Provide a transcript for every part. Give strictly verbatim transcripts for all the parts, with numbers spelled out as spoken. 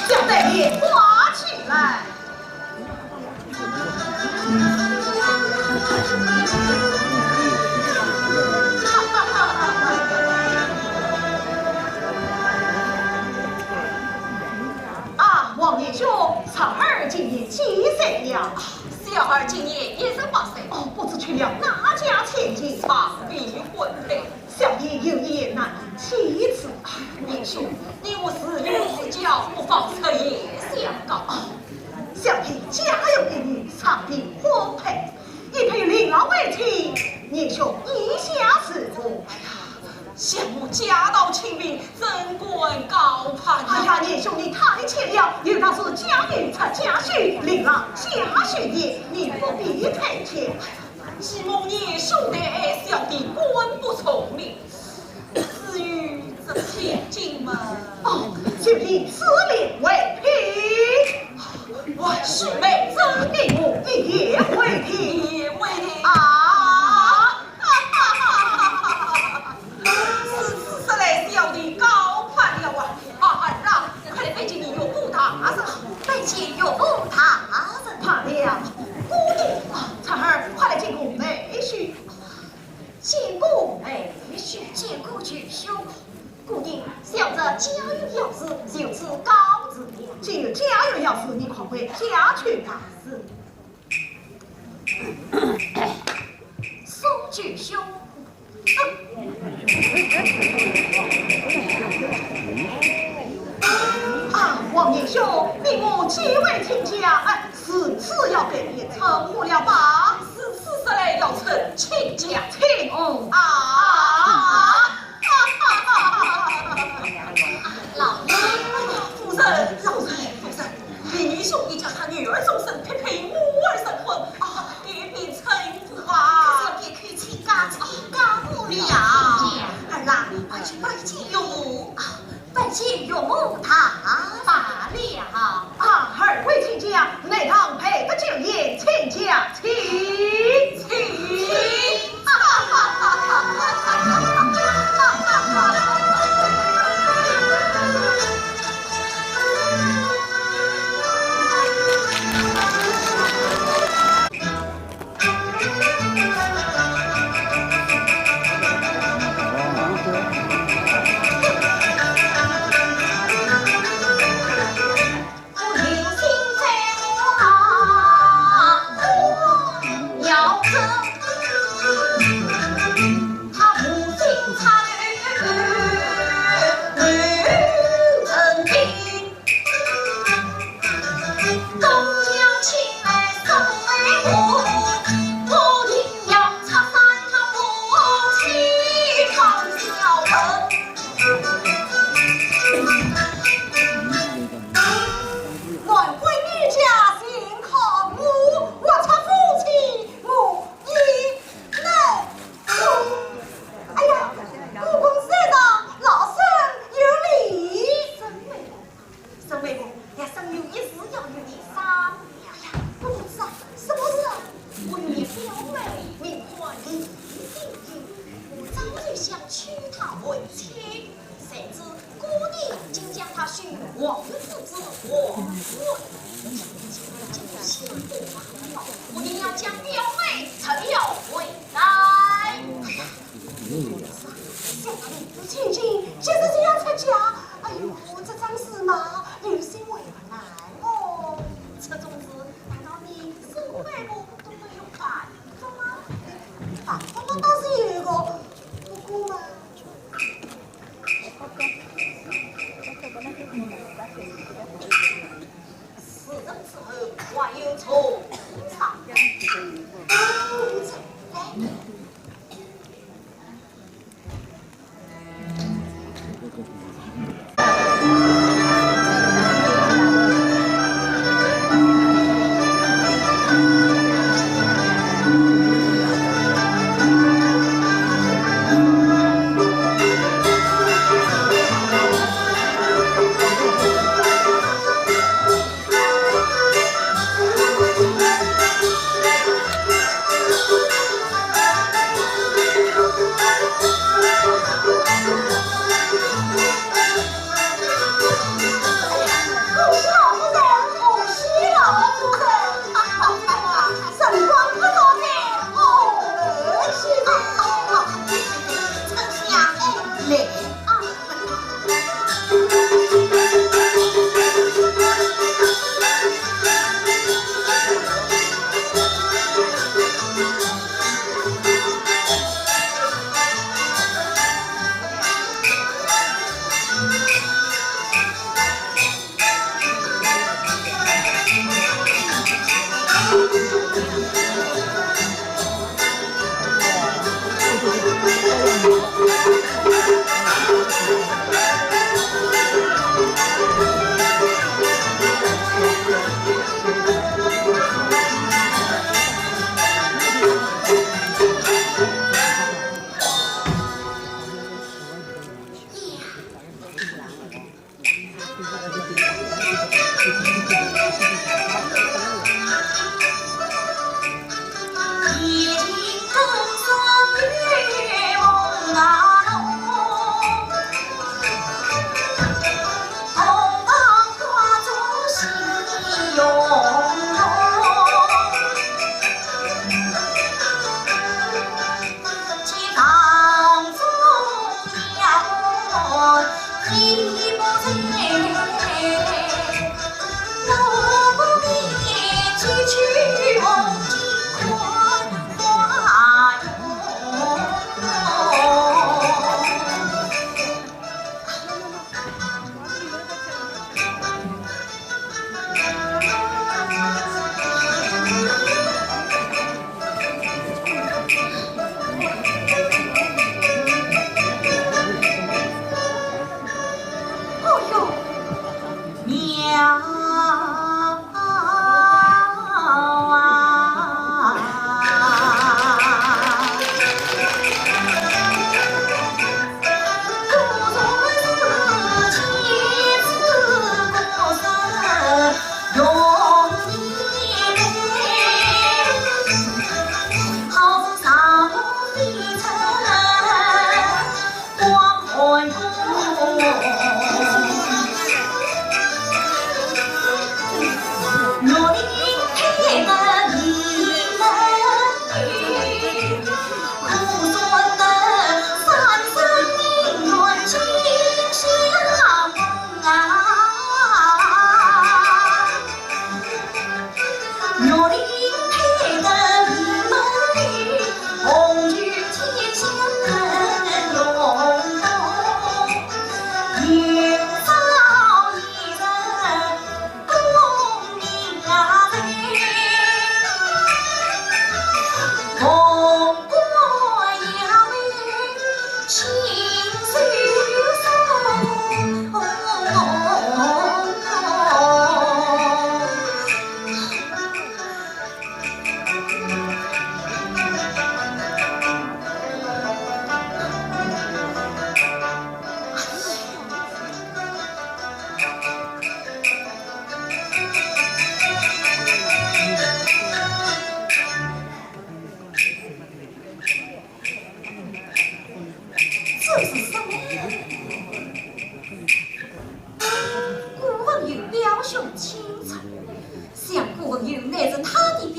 小队，挂起来。 啊，王年兄，婵儿今年几岁了？小儿今年一十八岁。哦，不知娶了哪家千金？尚未婚配。小弟有言难尽。其次，哎，年兄，你我自幼之交，不妨设宴相告。哦，小弟家有一女，尚未婚配， 已配令郎为妻，年兄意下如何？哎呀，想我家道清贫，怎敢高攀啊？哎呀，年兄你太浅了，有道是家女出家秀，令郎下秀也，你不必太浅。既蒙年兄抬爱，小弟敢不从命。 至于这千金嘛，哦，就以此人为聘。万岁，妹子，你我一言为定。一言为定。啊！如此说来，小弟高攀了啊！啊，儿啊，快来拜见你岳父大人。拜见岳父大人。罢了，姑爹，啊，婵儿，快来见过妹婿。 见过妹婿。见过舅兄。姑爹，小侄家有要事，就此告辞了。既有家有要事，你快回家去吧。是。送舅兄。啊，王年兄，你我既为亲家，哎， 如此要给你称呼了吧？如此说来要称亲家。亲。嗯。啊！老爷。夫人，老爷，夫人，年兄已将他女儿终身配配我儿成婚，啊，改便称呼吧。可是改口亲家，亲家不了。儿啊，快去拜见岳母。啊， 拜见岳母大人。罢了。啊，二位亲家，内堂备得酒宴，请家请。请。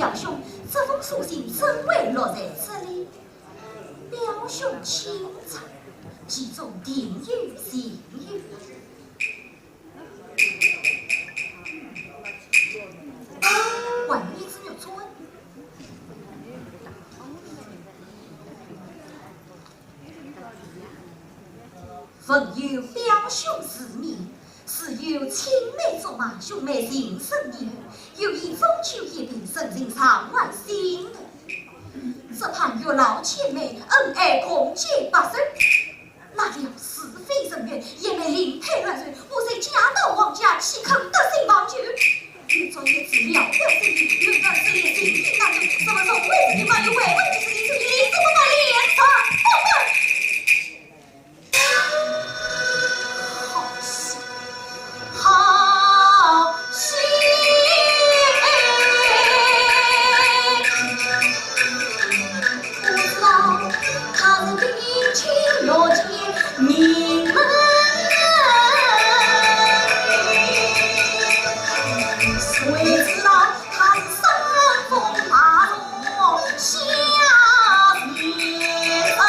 表兄，这封书信怎会落在这里？表兄请坐，其中定有缘由。还有一只玉簪。 闻有表兄之名，自幼青梅竹马，兄妹情深意厚，又因中秋一别，深情常怀心头。只盼月老牵媒，恩爱共结白首。哪料是非人愿，一枚灵佩乱传，我虽嫁到王家，岂肯得信忘旧？ 有朝一日了了之意，有朝一日情定难断，怎么总会是你没有回头之日？你怎么把脸上不问？好心，好心。不知道他是定情要见你们。 谁知道他是生逢大雨下地震，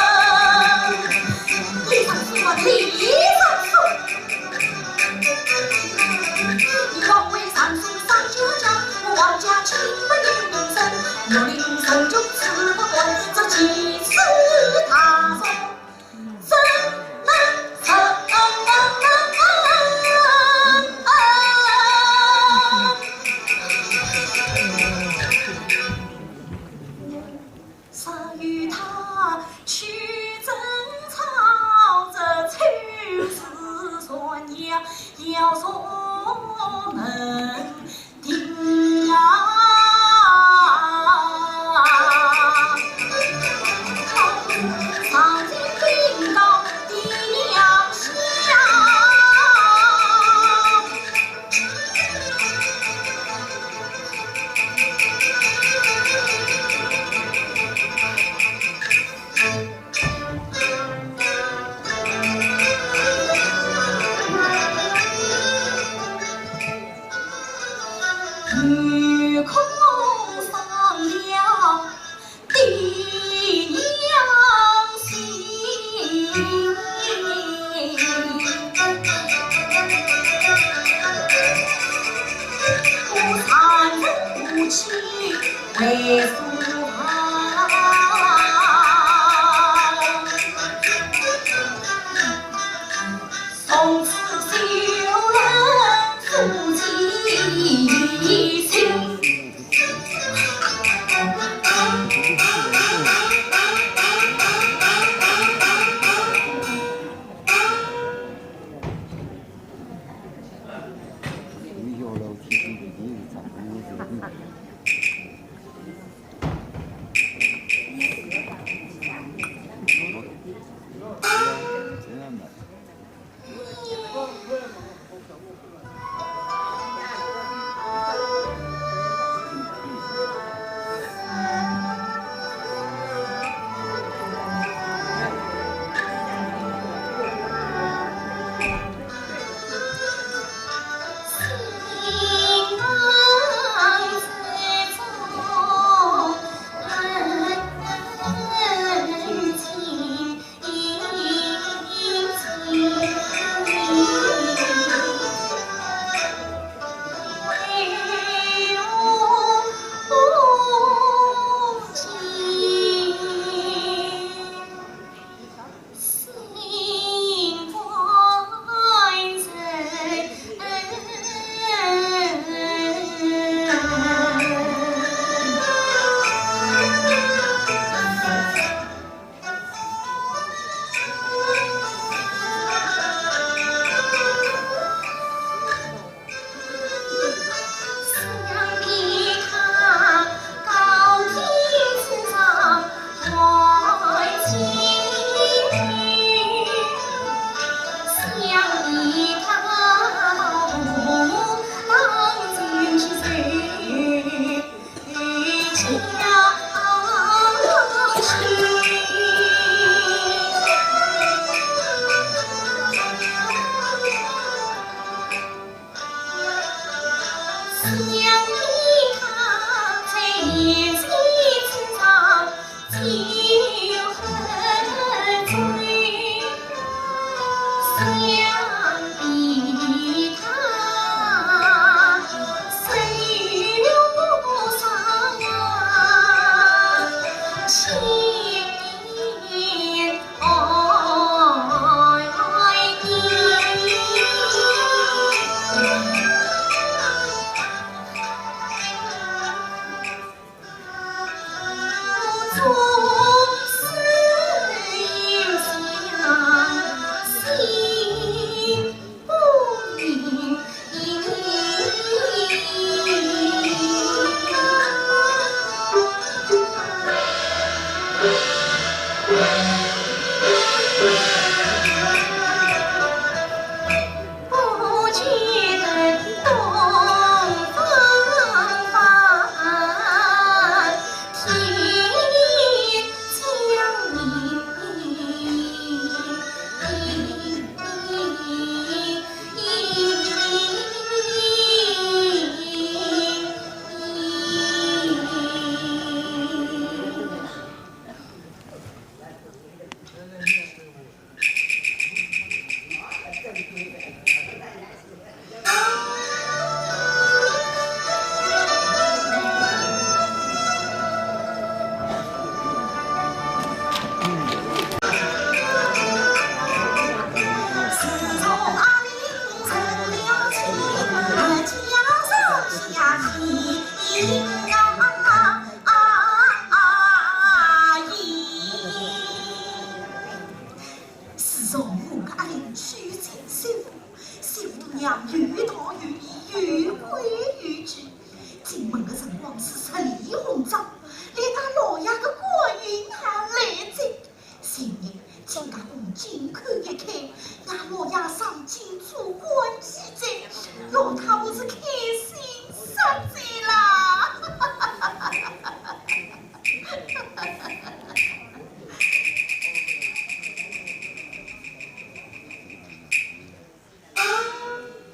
里上书啊，里上书。你要为上书上家家，我王家亲不言名声，我令神君吃不惯这几次大雨。 常与他去争吵，这秋思传呀，要入门庭啊。自从我和阿林娶进新妇，新妇娘又疼又义，又规又矩，进门的辰光是十里红妆，连俺老爷的官运还来接。前日亲家公金口一开，俺老爷上京做官去哉，弄得我是开心煞哉啦！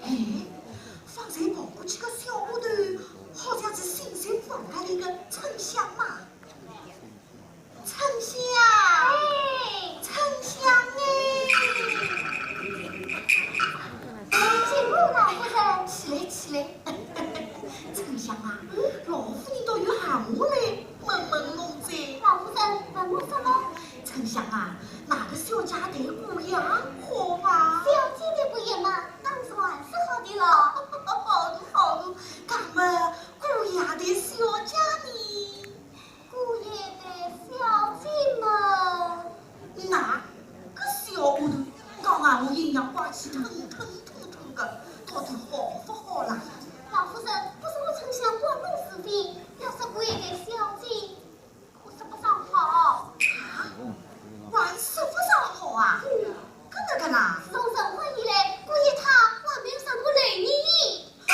哎，方才跑过去个小丫头，好像是新新房间里的春香嘛。春香，哎，春香哎。辛苦老夫人。起来，起来。春香啊，老夫人倒有闲话来问问侬哉。老夫人，问我什么？ 春香啊，哪个小姐待姑爷好啊？小姐待姑爷嘛，当然是好的了。好个好个，那么姑爷待小姐呢？姑爷待小姐嘛……那个小丫头，刚刚我阴阳怪气，吞吞吐吐的，到底好不好啦？老夫人，不是我春香管侬事体，要是姑爷待小姐， 我说不上好。啊？还说不上好啊？嗯。搿哪个啦？自从成婚以来，姑爷他还没有上过楼呢。啊？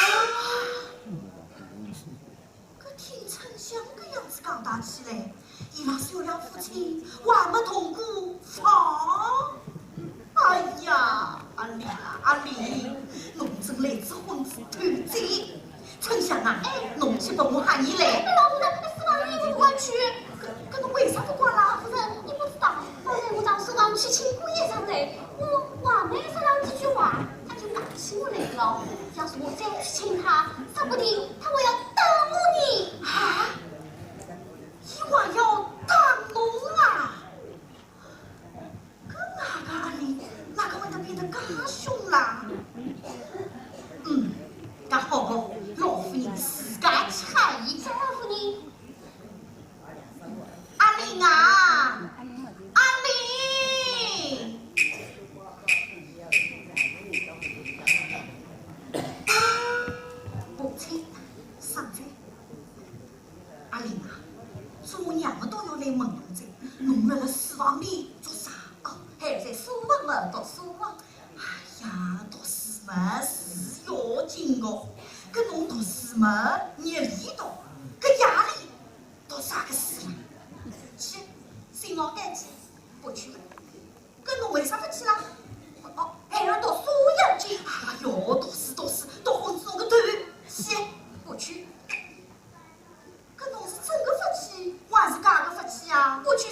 搿听春香搿样子讲大起来，伊拉小两夫妻还没同过房。哎呀，阿林啊，阿林，侬真来子昏子头子。 春香啊，哎，侬去拨我喊伊来。哎，老夫人，书房里我不敢去。搿，搿侬为啥不敢啦？夫人，你不知道，刚才我到书房去请姑爷上来，我还没说上几句话，他就打起我来了。要是我再去请他，说不定他还要打我呢。啊？伊还要打侬啊？ 搿哪个阿林，哪个会得变得介凶啦？嗯，介好个，老夫人自家去喊伊。啥老夫人？阿林啊，阿林！母亲，上去。 阿林啊，做娘的倒要来问侬哉，侬辣辣书房里做啥？哦，还在书房嘛，读书啊。哎呀，读书嘛是要紧个，搿侬读书嘛，日里读，搿夜里读啥个书啦？去，新房间去，勿去了。 搿侬为啥勿去啦？哦，还要读书要紧。哎哟，读书读书，读昏子侬个头，去，勿去。搿侬是真个勿去，还是假个勿去啊？勿去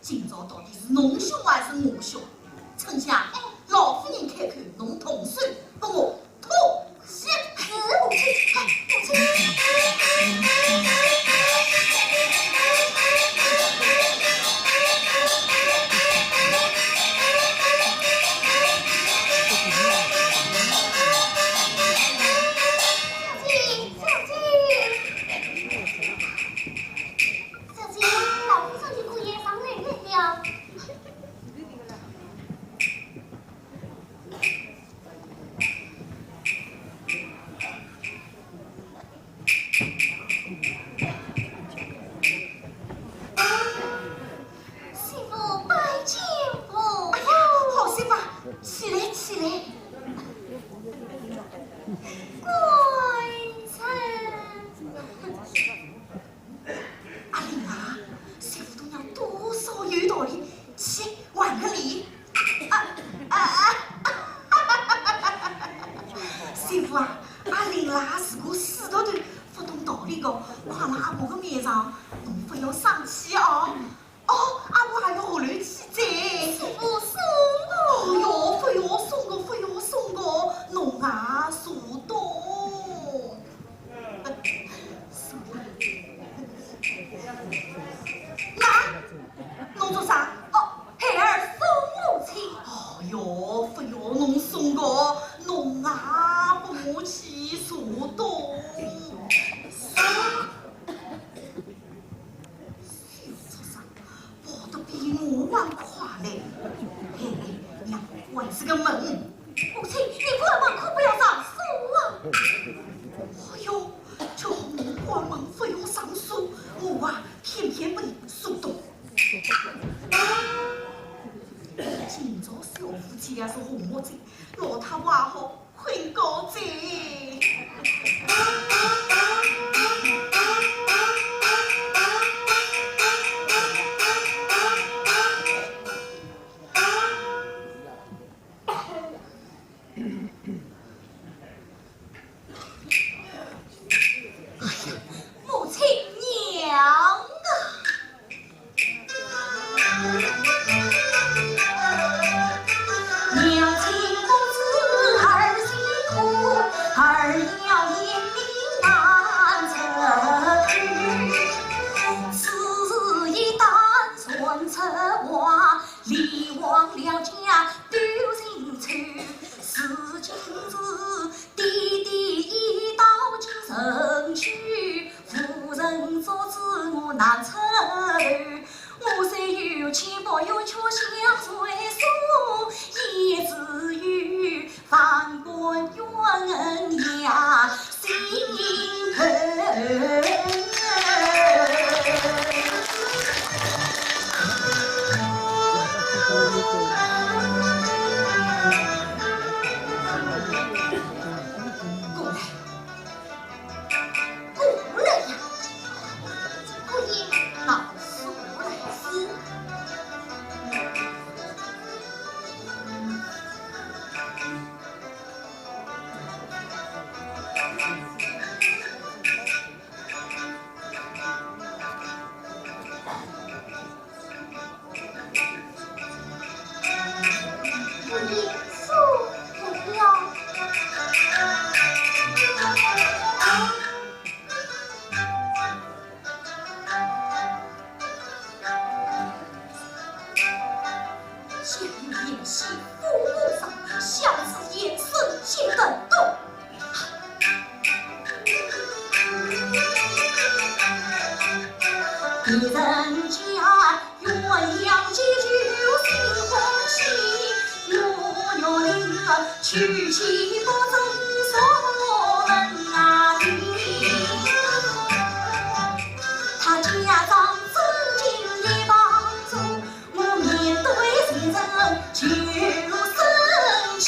今朝到底是侬凶还是我凶？春香，老夫人开口，侬动手，拨我痛惜。哎，母亲，哎，母亲。 小姐，老夫人今夜上来了。媳妇拜见婆婆。哎呀，好媳妇，起来，起来。官人。 阿林啊，媳妇大娘多少有道理，去还个礼。啊，啊，啊，媳妇啊，阿林啦是个死丫头，勿懂道理个，看了阿婆个面上，侬勿要生气哦。哦，阿婆还要下楼去哉。媳妇送我。哦哟，勿要送个，勿要送个，侬啊，坐等。 那，侬做啥？哦，孩儿送母亲。哦哟，勿要侬送个，侬啊，拨我去坐等。小畜生，跑得比我还快嘞！嘿嘿，娘，关仔个门。 母亲，你关门可不要上锁啊！哎哟，叫我关门不要上锁，我啊，偏偏被锁住。今朝小夫妻俩是红目睛，老太婆也好困觉哉。 母亲娘啊！娘亲不知儿辛苦，儿要一命难成。此事一旦传出外， 连王两家都心愁，如今是爹爹已到京城去，无人阻止我难出头。我虽有千百冤屈相随诉，也只有万般怨恨压心头。 过来，过来呀！姑爷。老夫人。想有贤婿父母上，想是贤孙贤德多。别人家鸳鸯结就心欢喜，我玉林娶妻不成所门啊的。他家长走进一房中， 我面对前程就生气，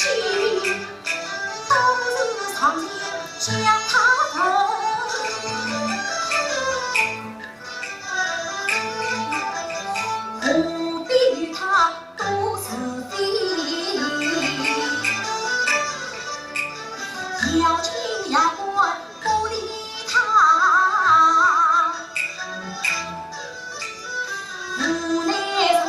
都是上天将他分。何必与他多是非？要紧要紧， 不理他。无奈是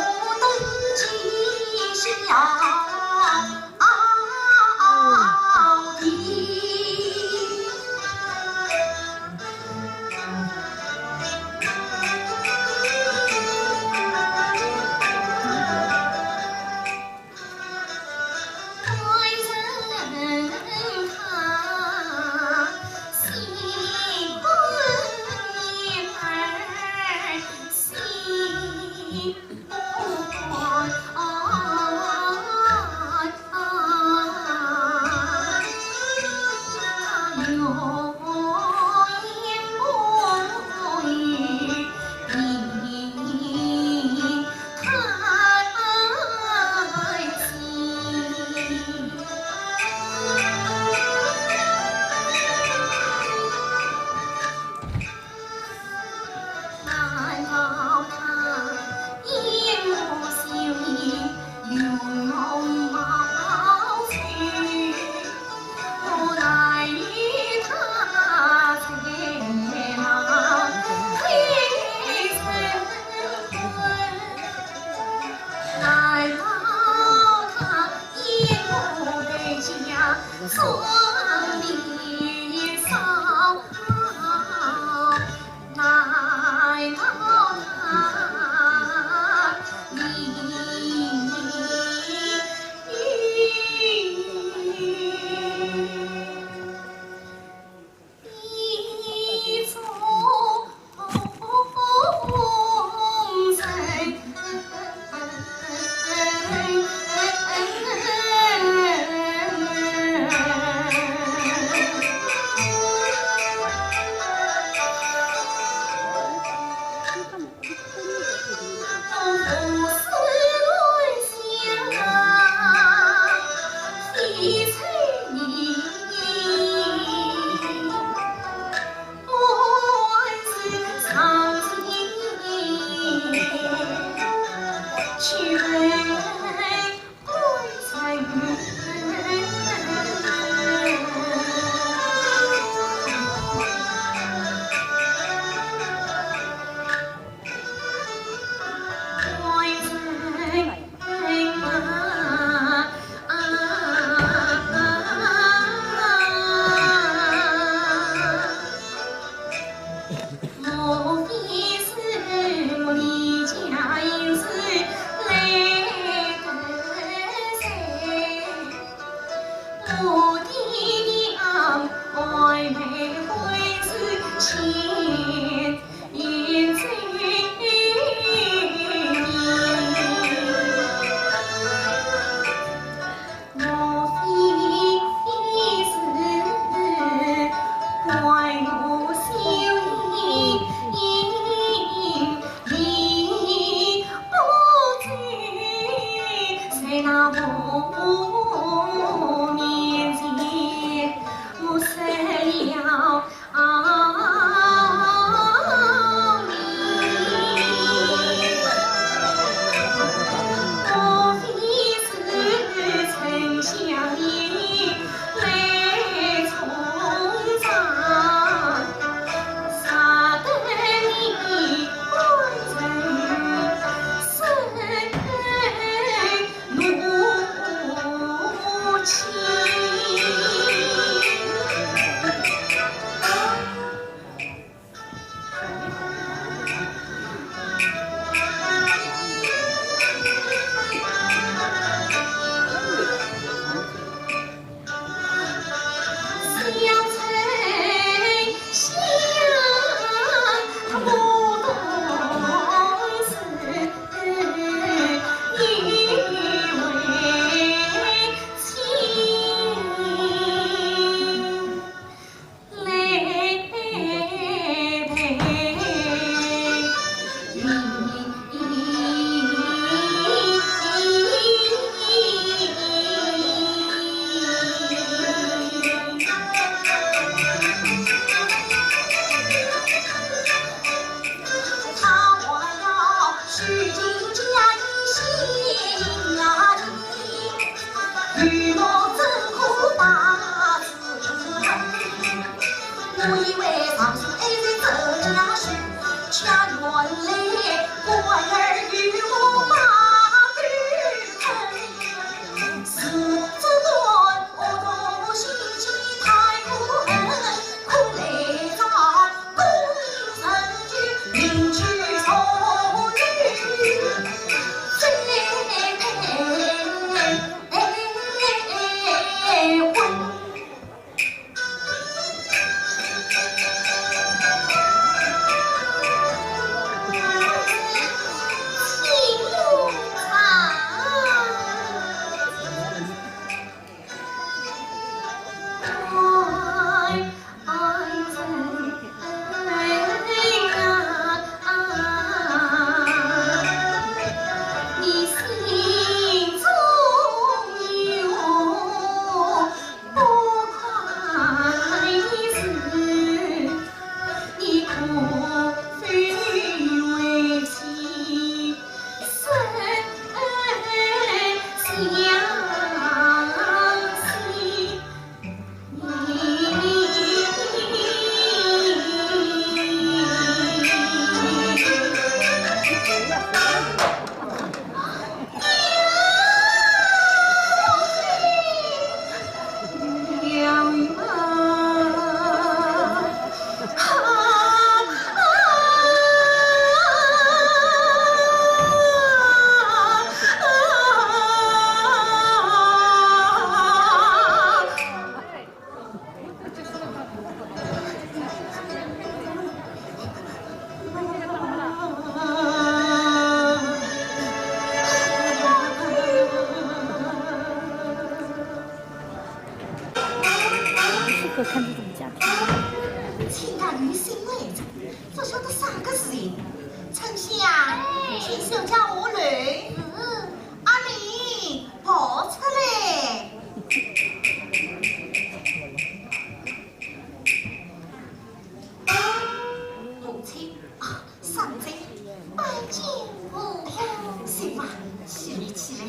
起来，起来。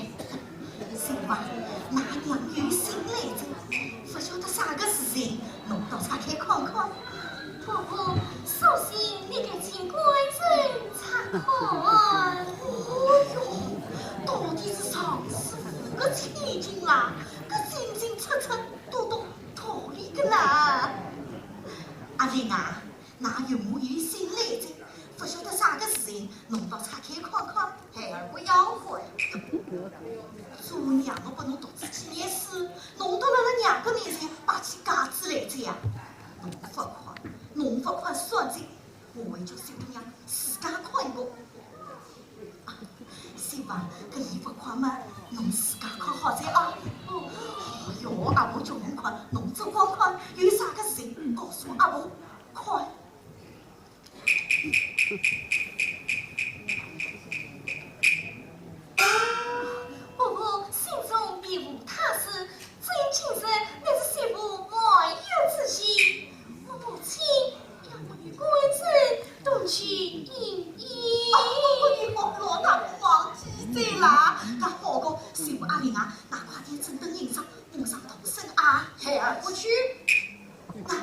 媳妇啊，㑚娘有信来哉，勿晓得啥个事情，侬倒拆开看看。婆婆，小心你个机关人拆看。哦哟，到底是尚书府个千金啦，搿进进出出，多多道理个啦。阿玲啊，㑚岳母有信来哉，勿晓得啥个事情，侬倒拆开看看。 孩儿不要看。做娘个拨侬读仔几年书，侬倒辣辣娘个面前摆起架子来哉呀？侬勿看，侬勿看算哉，我会叫小姑娘自家看一个。啊，媳妇啊，搿伊勿看嘛，侬自家看好哉啊。哦哟，阿婆叫侬看，侬只管看，有啥个事体告诉阿婆，看。 婆婆心中别无他事，真今日乃是媳妇满月之喜，我母亲要为官人多求莺莺。哦，你莫老大忘记哉啦，搿好个，媳妇阿玲啊，㑚快点整顿营生，马上动身啊。孩儿不去。 那，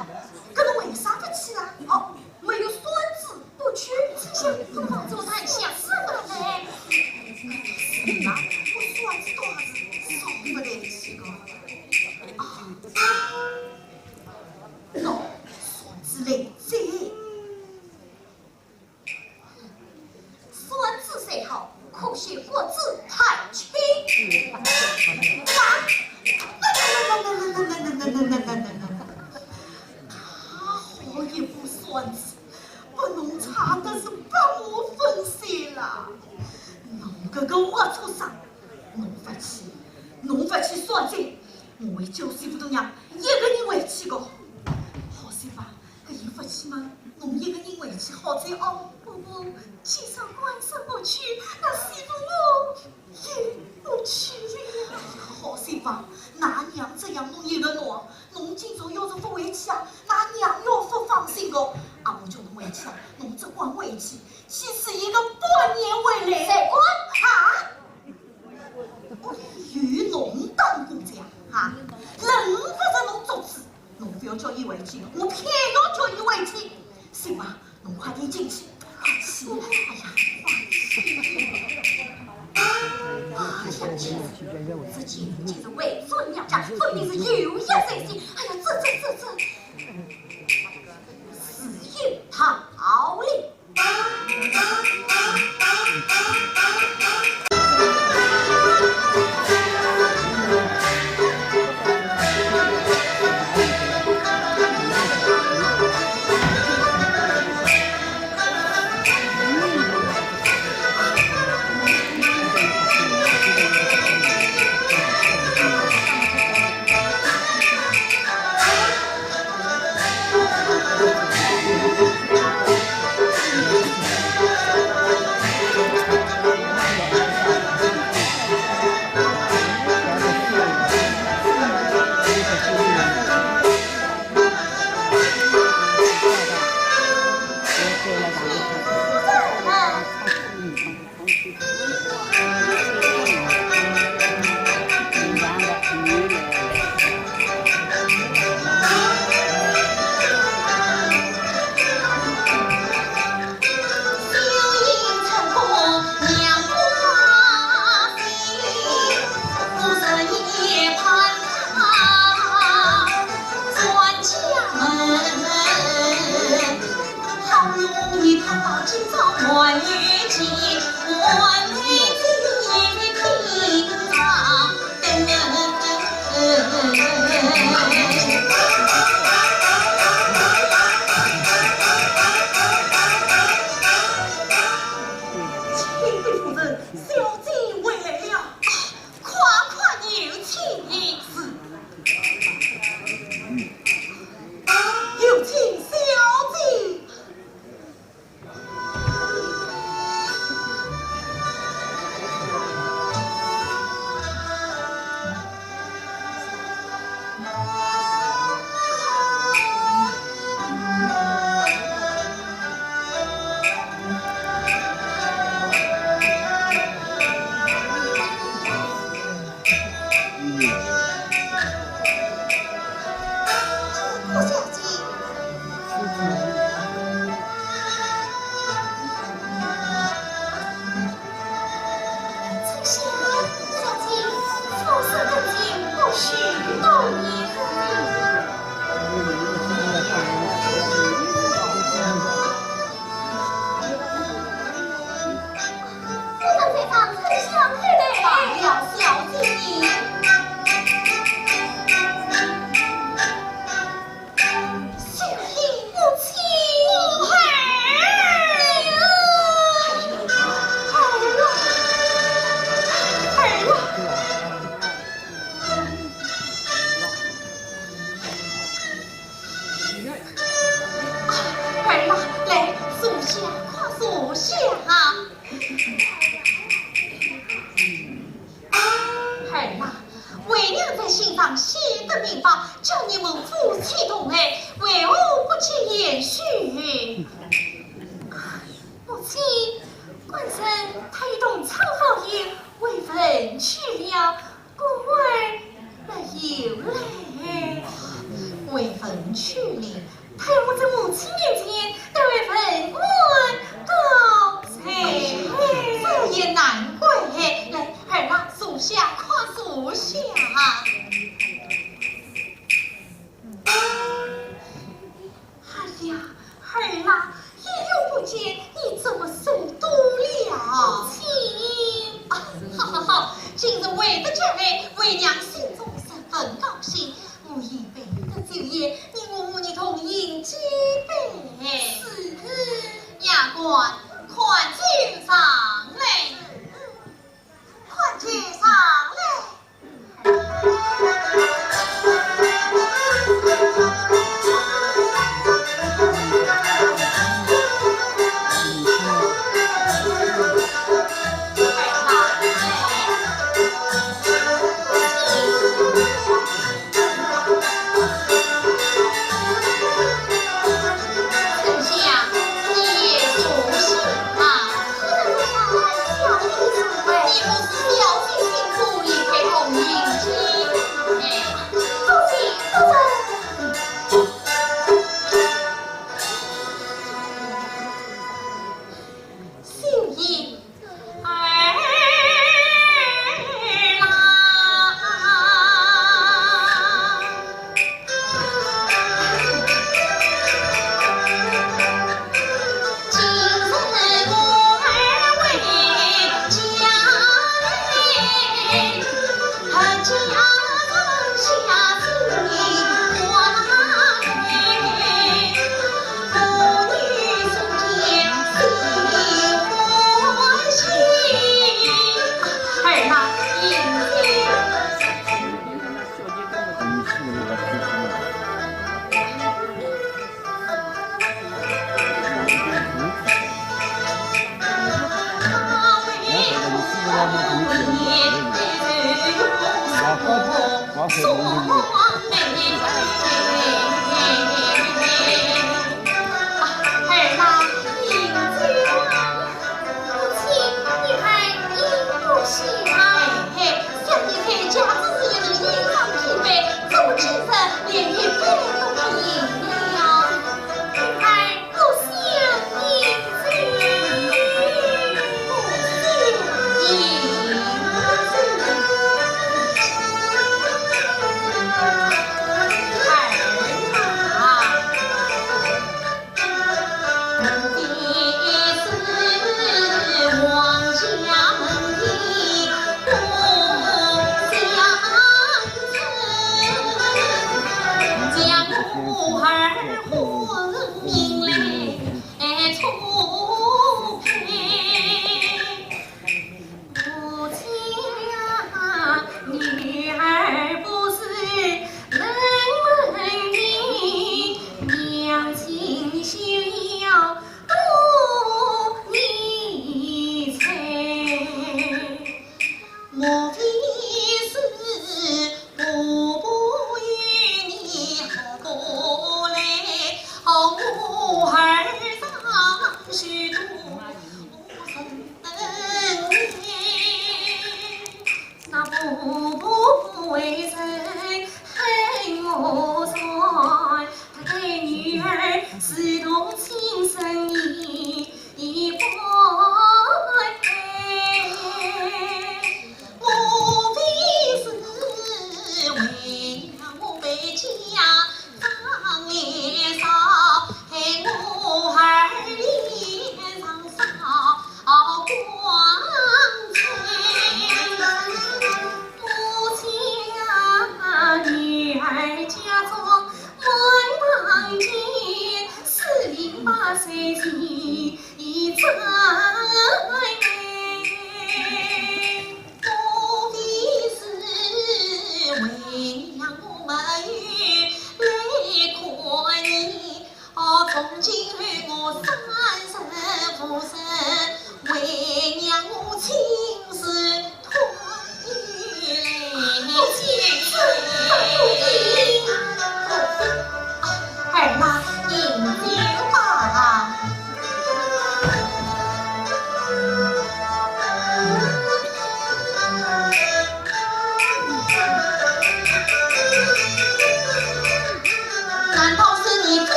搿侬为啥勿去啦？哦，没有扇子不去。这下不妨做台相声吧嘞。是啦，我扇子多还是少勿得去个。啊，喏，扇子来哉。 扇子虽好，可惜骨子太轻。啊！好一把扇子，拨侬拆得是八五分碎啦！侬搿个坏畜生，侬勿去，侬勿去算账，我会叫媳妇大娘一个人回去个。好媳妇啊， 搿伊勿去嘛，侬一个人回去好哉哦。婆婆，既然官人不去，那媳妇我也不去了呀。好媳妇，㑚娘只养侬一个喏，侬今朝要是勿回去啊，㑚娘要勿放心个。阿婆叫侬回去啊，侬只管回去，即使一个半年回来。谁管？啊？ 哦，有侬当官哉啊？哈，轮勿着侬做主，侬覅叫伊回去，我偏要叫伊回去。媳妇啊，侬快点进去，快去，哎呀，快去。哎呀，这今日为做娘家，分明是有意在先。哎呀，这这这这，自有道理。请夫人，小姐回来了。啊，快快有请。是。有请小姐。啊，这个小太太罢了，小姐。小姐，母亲。儿啊，儿啊，儿啊。儿啊，来，坐下，快坐下。 儿啊，为娘在信上写的明白，叫你们夫妻同爱，为何不见贤婿？母亲，官人他与同窗好友未婚去了，故而没有来。未婚去了， 待我在母亲面前，待为文官告罪，这也难怪。来，儿啊，坐下，快坐下。哎呀，儿啊，一月不见，你怎么瘦多了？母亲。啊，好，好，好，今日回得家来，为娘心中十分高兴。 我已备的酒宴，你我一同饮几杯。是。丫鬟，快酒上来。快酒上来。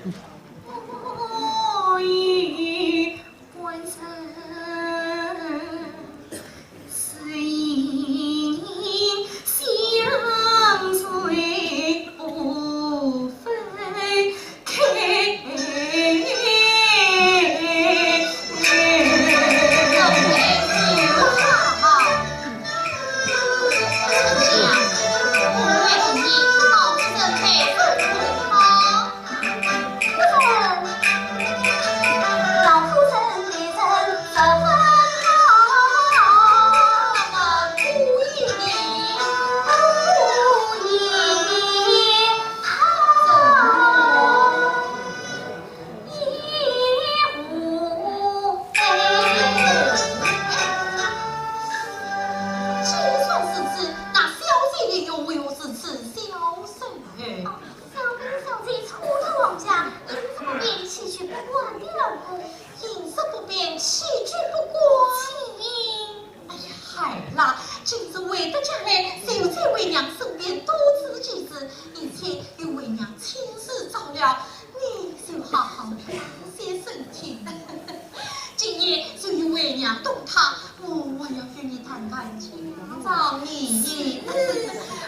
既然如此，那小姐你又为何如此消瘦呢？ 小姐，小姐，初到王家，饮食不便，起居不惯的缘故。饮食不便，起居不惯。哎呀，孩儿啦，今日回得家来，就在为娘身边多住几日，而且有为娘亲自照料，你就好好养些身体。今夜就由为娘动她，我还要与你谈谈家长呢。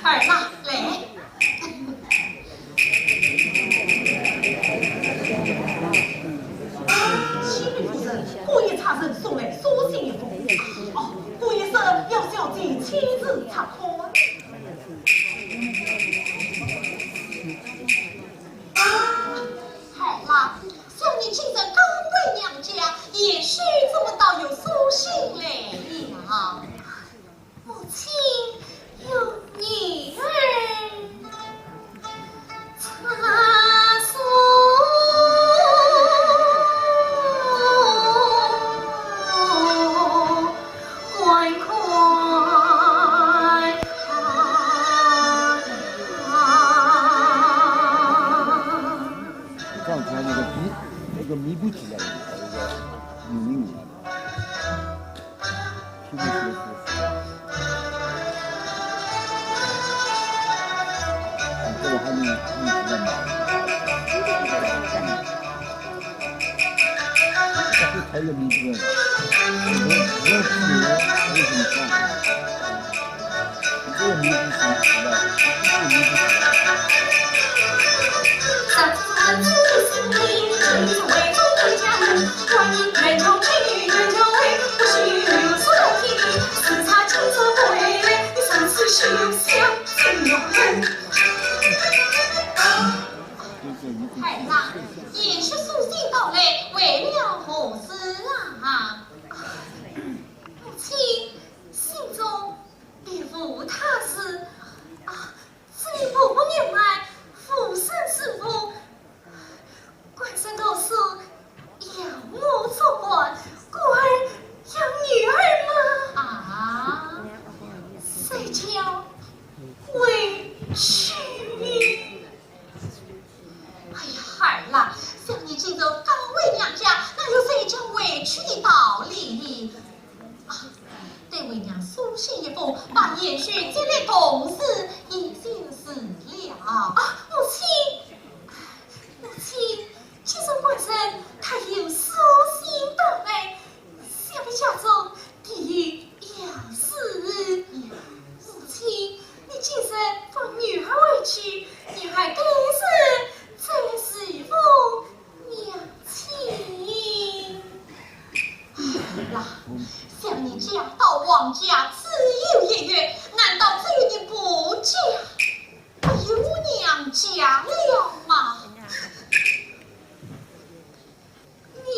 儿啦，来。 启禀夫人，姑爷差人送来书信一封。哦，姑爷说要小姐亲自查看。孩儿啦，想你今日刚回娘家，贤婿怎么倒有书信来了？ 母亲，有女儿差送观看。你看他那个弥，那个弥补起来的，那个，嗯。 孩儿啦，贤婿书信到来，为了何事啊？母亲，信中 别无他事。啊，这里默默原来无声是否？官人读书要我做官，故而要女儿吗？啊，谁叫委屈？ 哎呀，孩儿啦，想你今日刚回娘家，哪有谁叫委屈的道理？啊，待为娘书信一封，把贤婿接来同住，也就是了。啊，母亲，母亲，既然官人他有书信到来， 想必家中定有要事。母亲，你今日放女儿回去，女儿待日再侍奉娘亲。啦，想你家到王家只有一月，难道只有你婆家，没有娘家了吗？ 娘。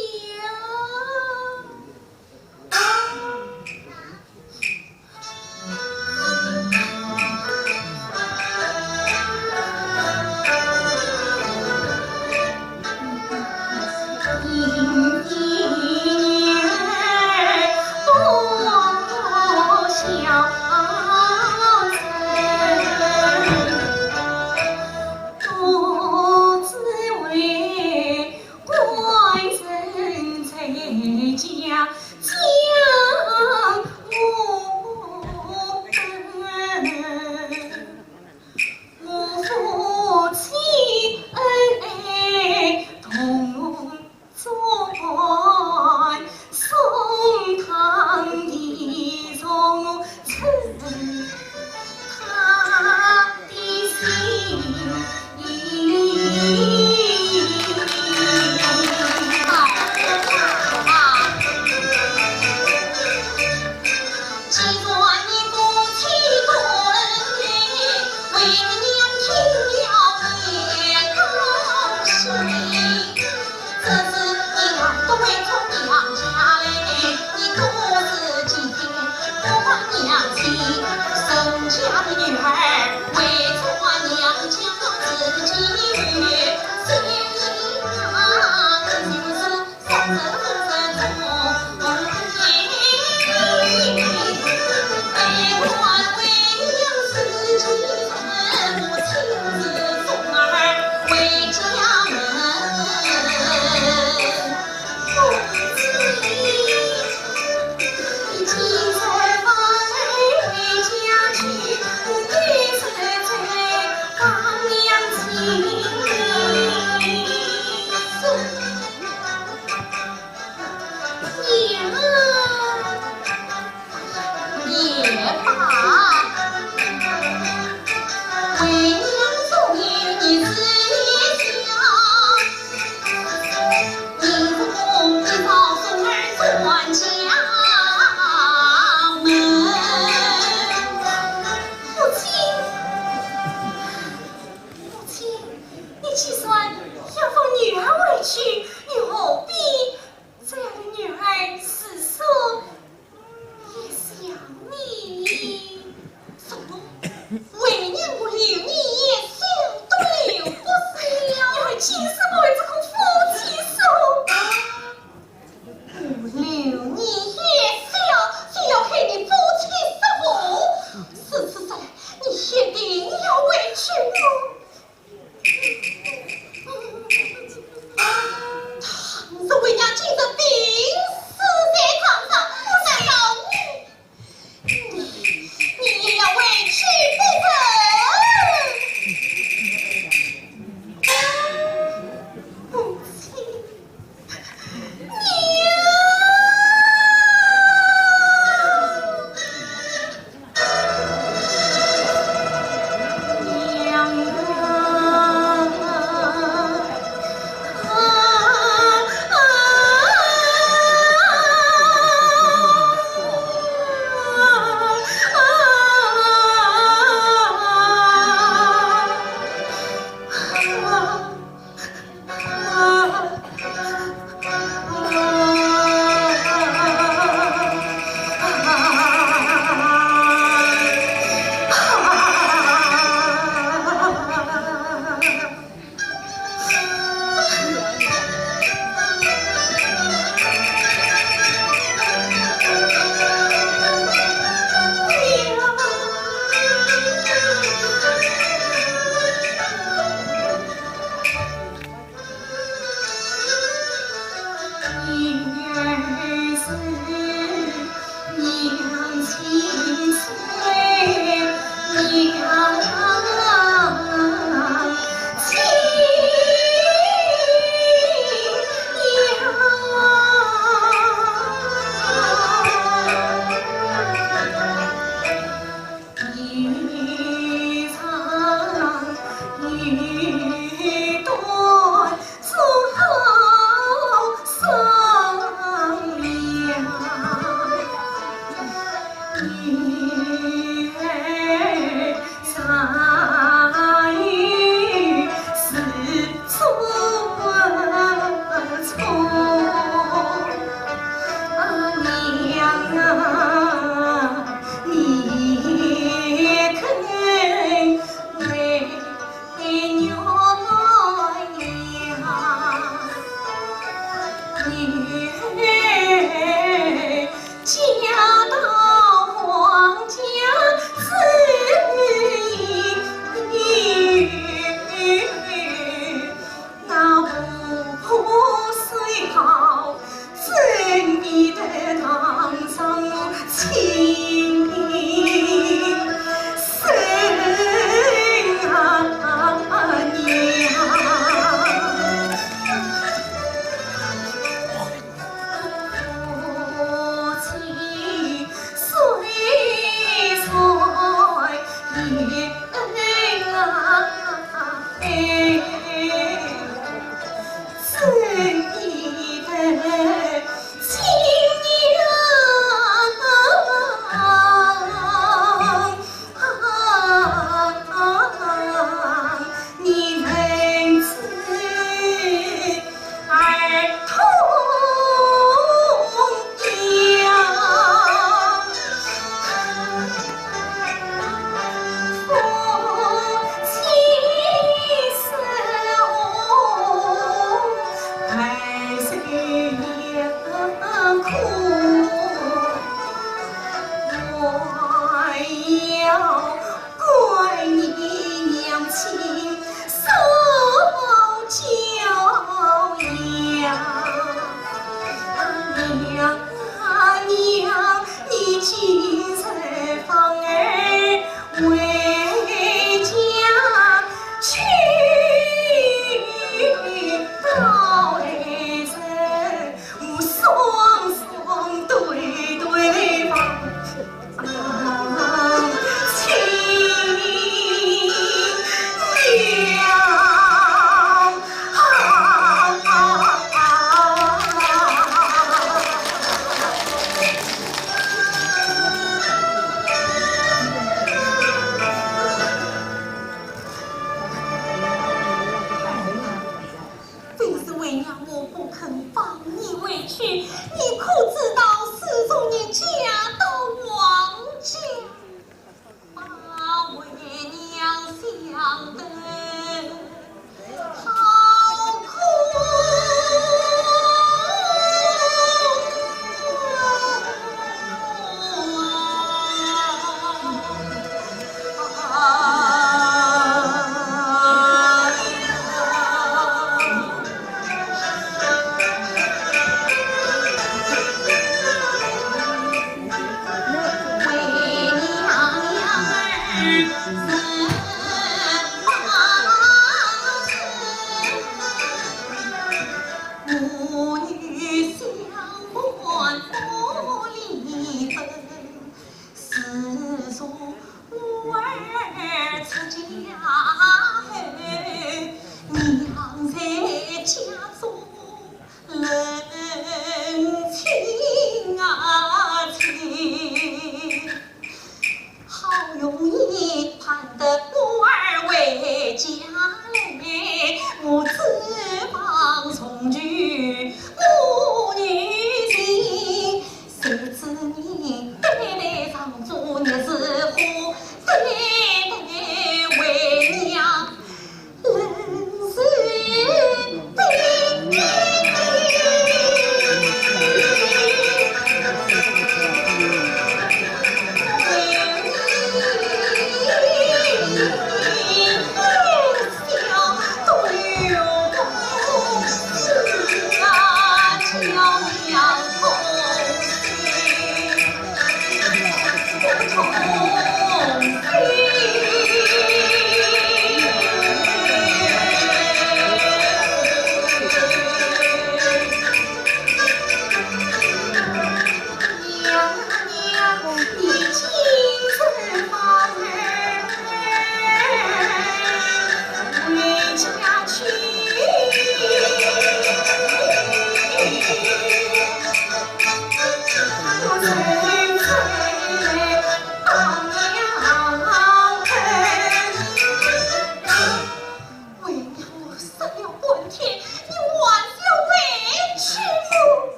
嫁到皇家之后，那婆婆虽好，怎比得堂上亲生娘？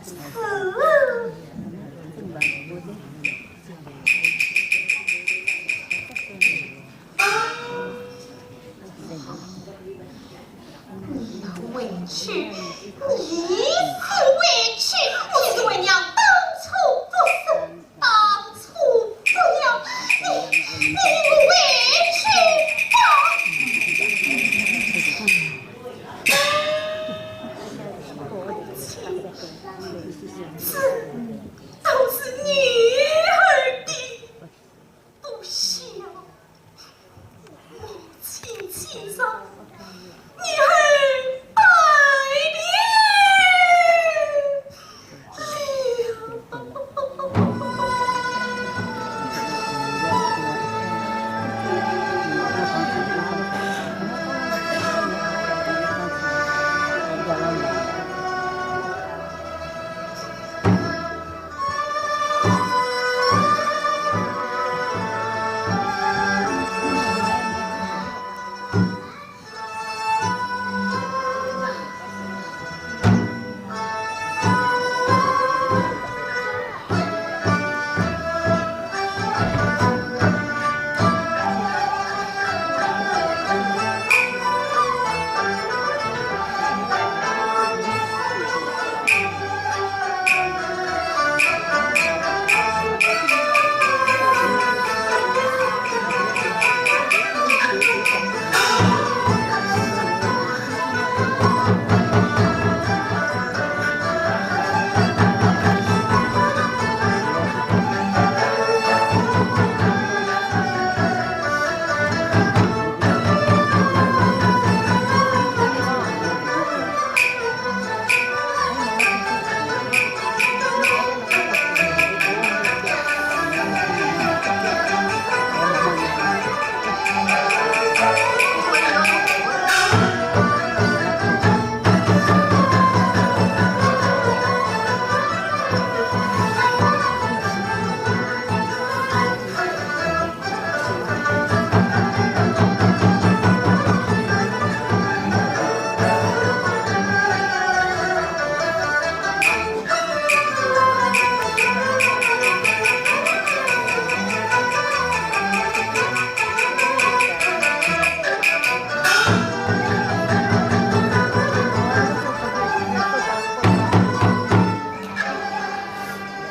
是。你要委屈，你是委屈，你是为娘当初不是，当初不要，你，你委屈吧。 这都是女儿的不孝，母亲情深，女儿百年了。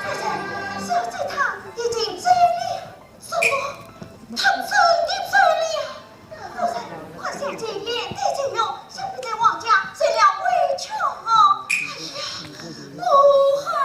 夫人，小姐她已经走了。什么？她真的走了呀？夫人，快下去，连带金玉，先别在王家受了委屈啊！哎呀，我儿。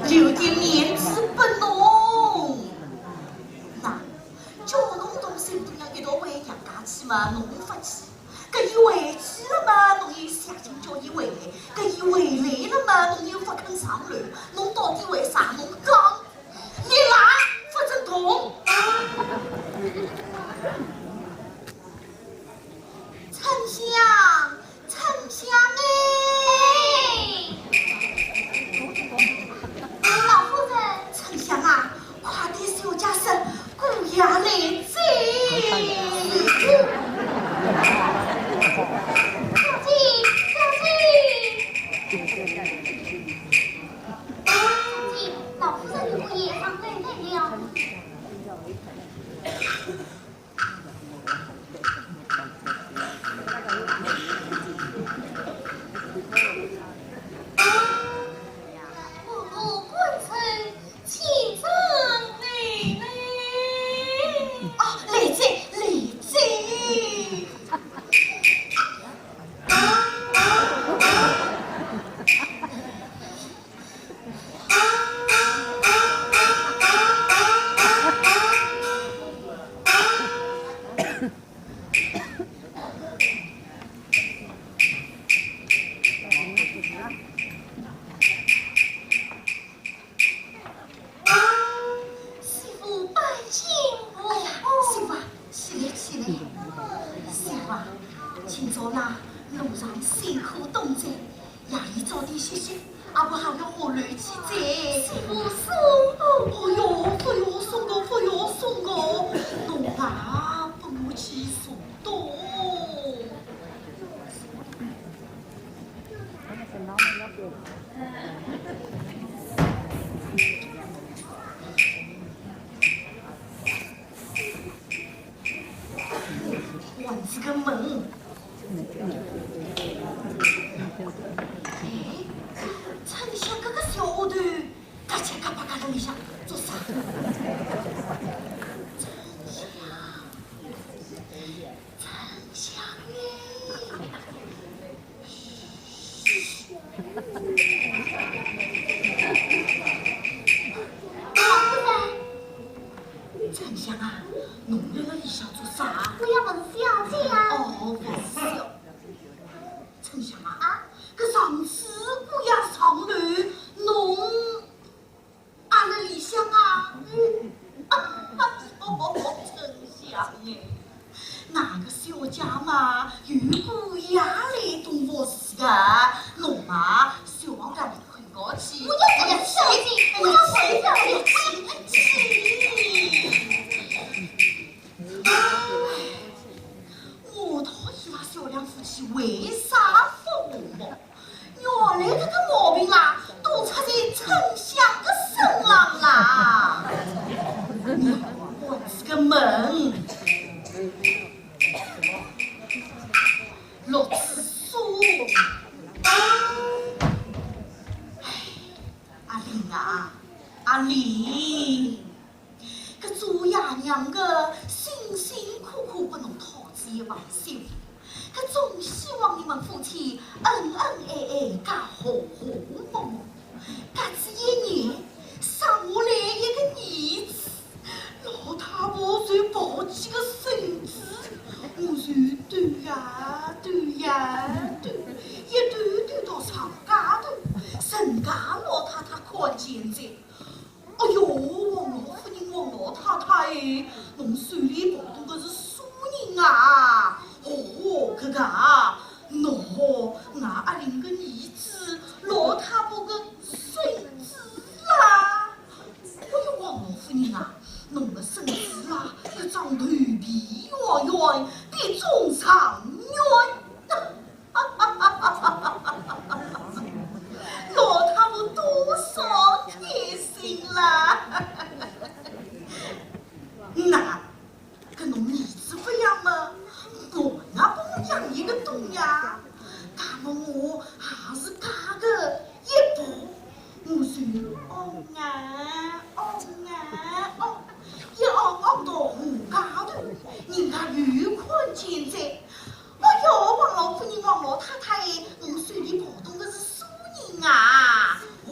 留点面子拨侬。那，叫侬同新娘一道回娘家去嘛，侬勿去。搿伊回去了嘛，侬又相信叫伊回来。搿伊回来了嘛，侬又勿肯上楼。侬到底为啥？侬讲，一拉勿准动。 春香，春香哎！老夫人。春香啊，快点，小姐说，姑爷来哉。歇歇，阿婆还要下楼去哉。师傅送。哦哟，勿要送哦，勿要送哦，侬啊，拨我去送到。 还仔个门。哎，春香搿个小丫头，嘎叽嘎巴嘎辣里向做啥？春香，春香哎。 春香啊，侬辣辣里向做啥？我要问小姐啊。哦，问小。春香啊，啊，搿上次姑爷上楼，侬 阿辣里向啊？嗯。哎哟，春香哎，㑚个小姐嘛，有姑爷来东服侍个，侬嘛，小王家里困觉去。我要回小姐，我要回小姐。哎，我道伊拉小两夫妻为啥勿和睦？ 原来搿个毛病啦，都出在春香个身浪啦。我是个门，六子孙。哎，阿玲啊，阿玲。 搿做爷娘个辛辛苦苦拨侬讨仔一房小，搿总希望你们夫妻恩恩爱爱，家和和睦睦。搿仔一年，生下来一个儿子，老太婆就抱几个孙子，我就兜呀兜呀兜，一兜兜到长街头，人家老太太看见哉。 哎哟，王老夫人，王老太太哎，侬手里抱个是啥人啊？哦，搿个啊，喏，俺阿玲个儿子，老太婆个孙子啦。哎哟，王老夫人啊，侬个孙子啊，一张头皮圆圆，比中状元。 老太婆多少开心啦！那，搿侬儿子勿养么，我哪能养一个懂呀？那么我还是嫁个一步，我就昂啊，昂啊，昂，一昂昂到河街头，人家又看见哉。 哎哟，王老夫人，王老太太，侬手里抱个是啥人啊？哦，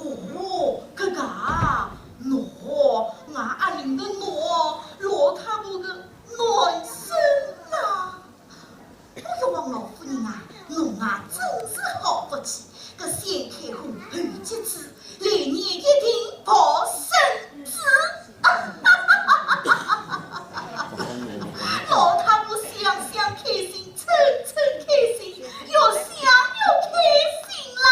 搿个啊，喏，俺阿玲个喏，老太婆个囡孙啦。哎哟，王老夫人啊，侬啊，真是好福气，搿先开花后结子， 来年一定抱孙子。老太婆想想开心，称称开心，越想越开心啦。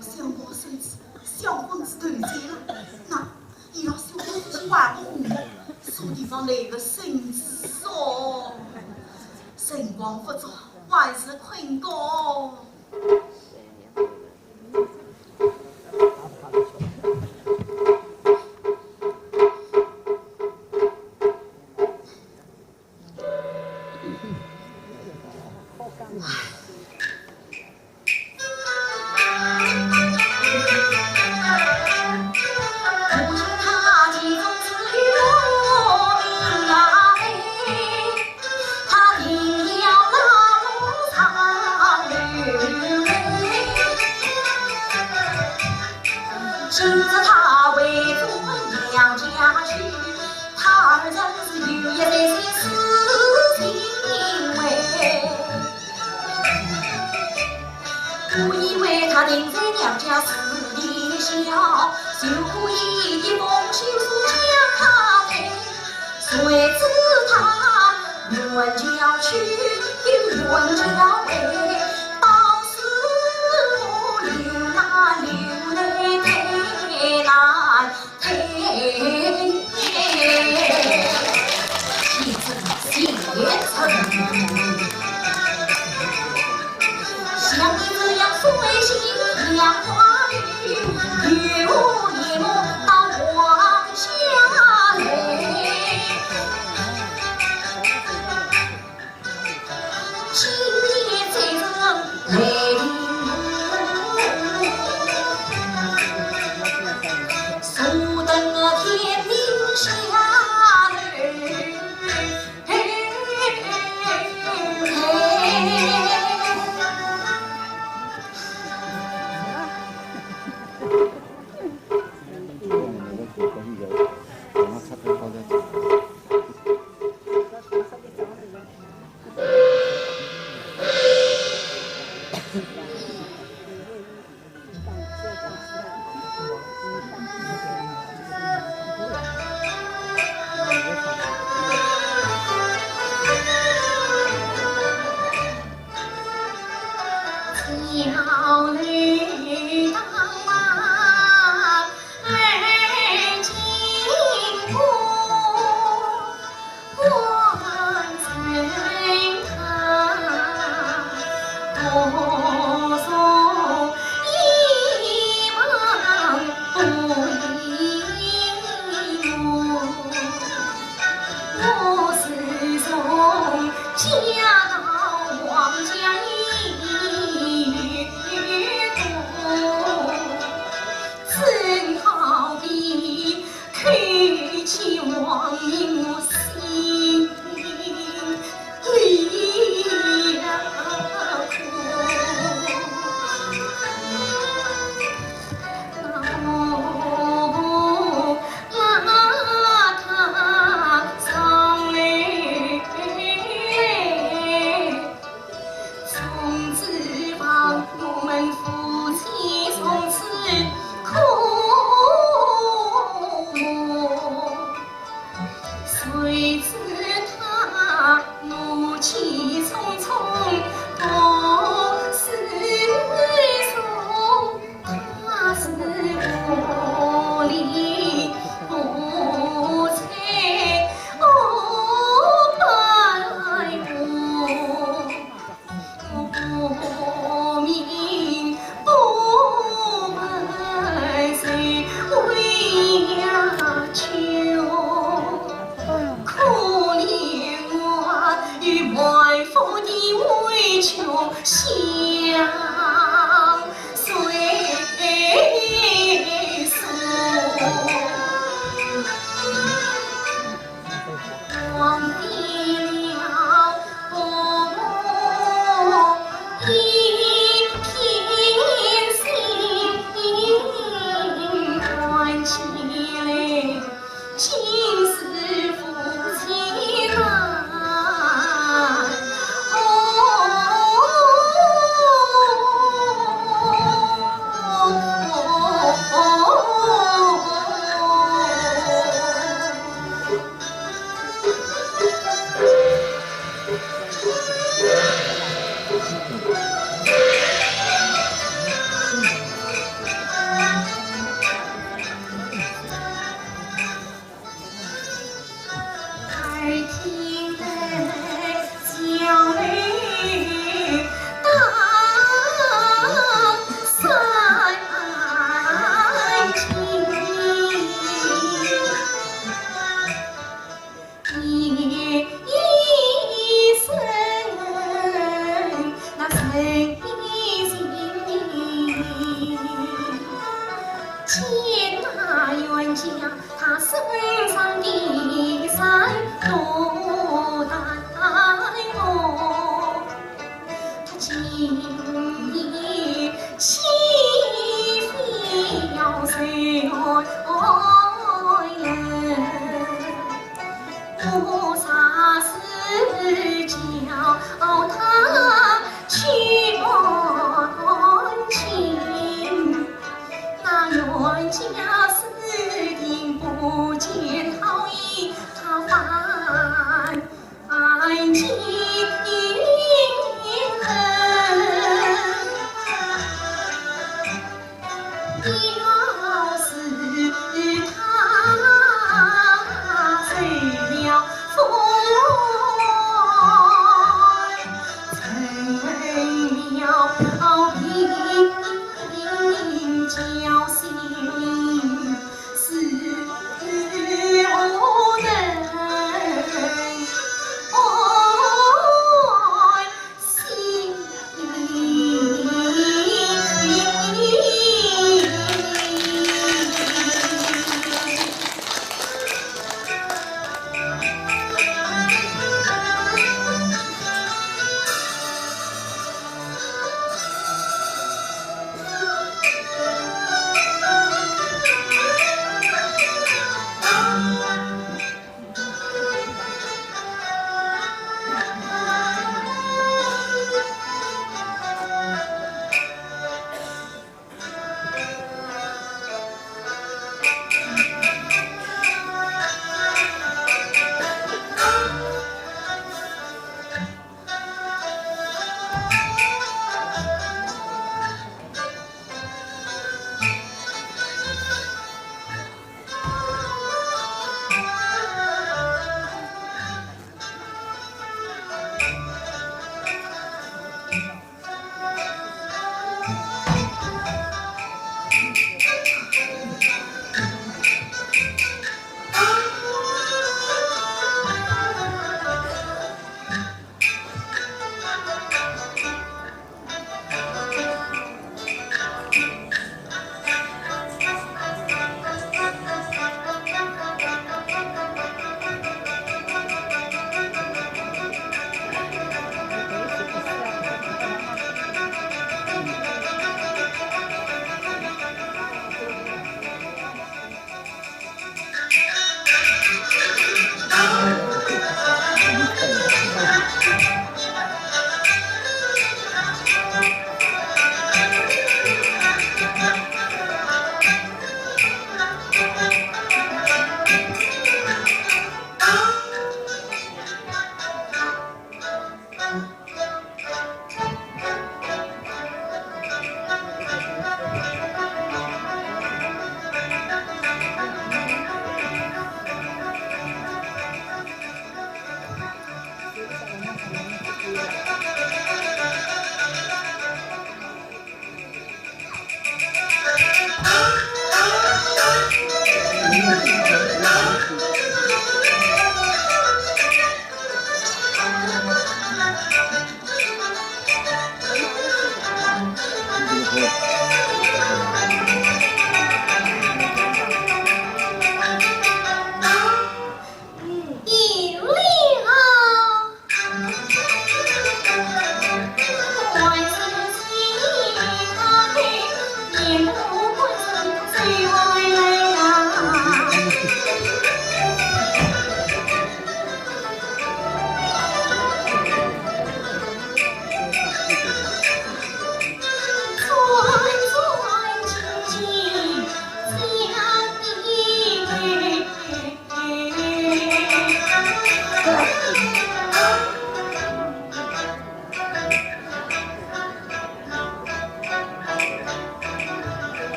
想抱孙子，想昏仔头哉了，那 伊拉小夫妻还勿和睦，啥地方来个孙子哦？辰光勿早，还是困觉。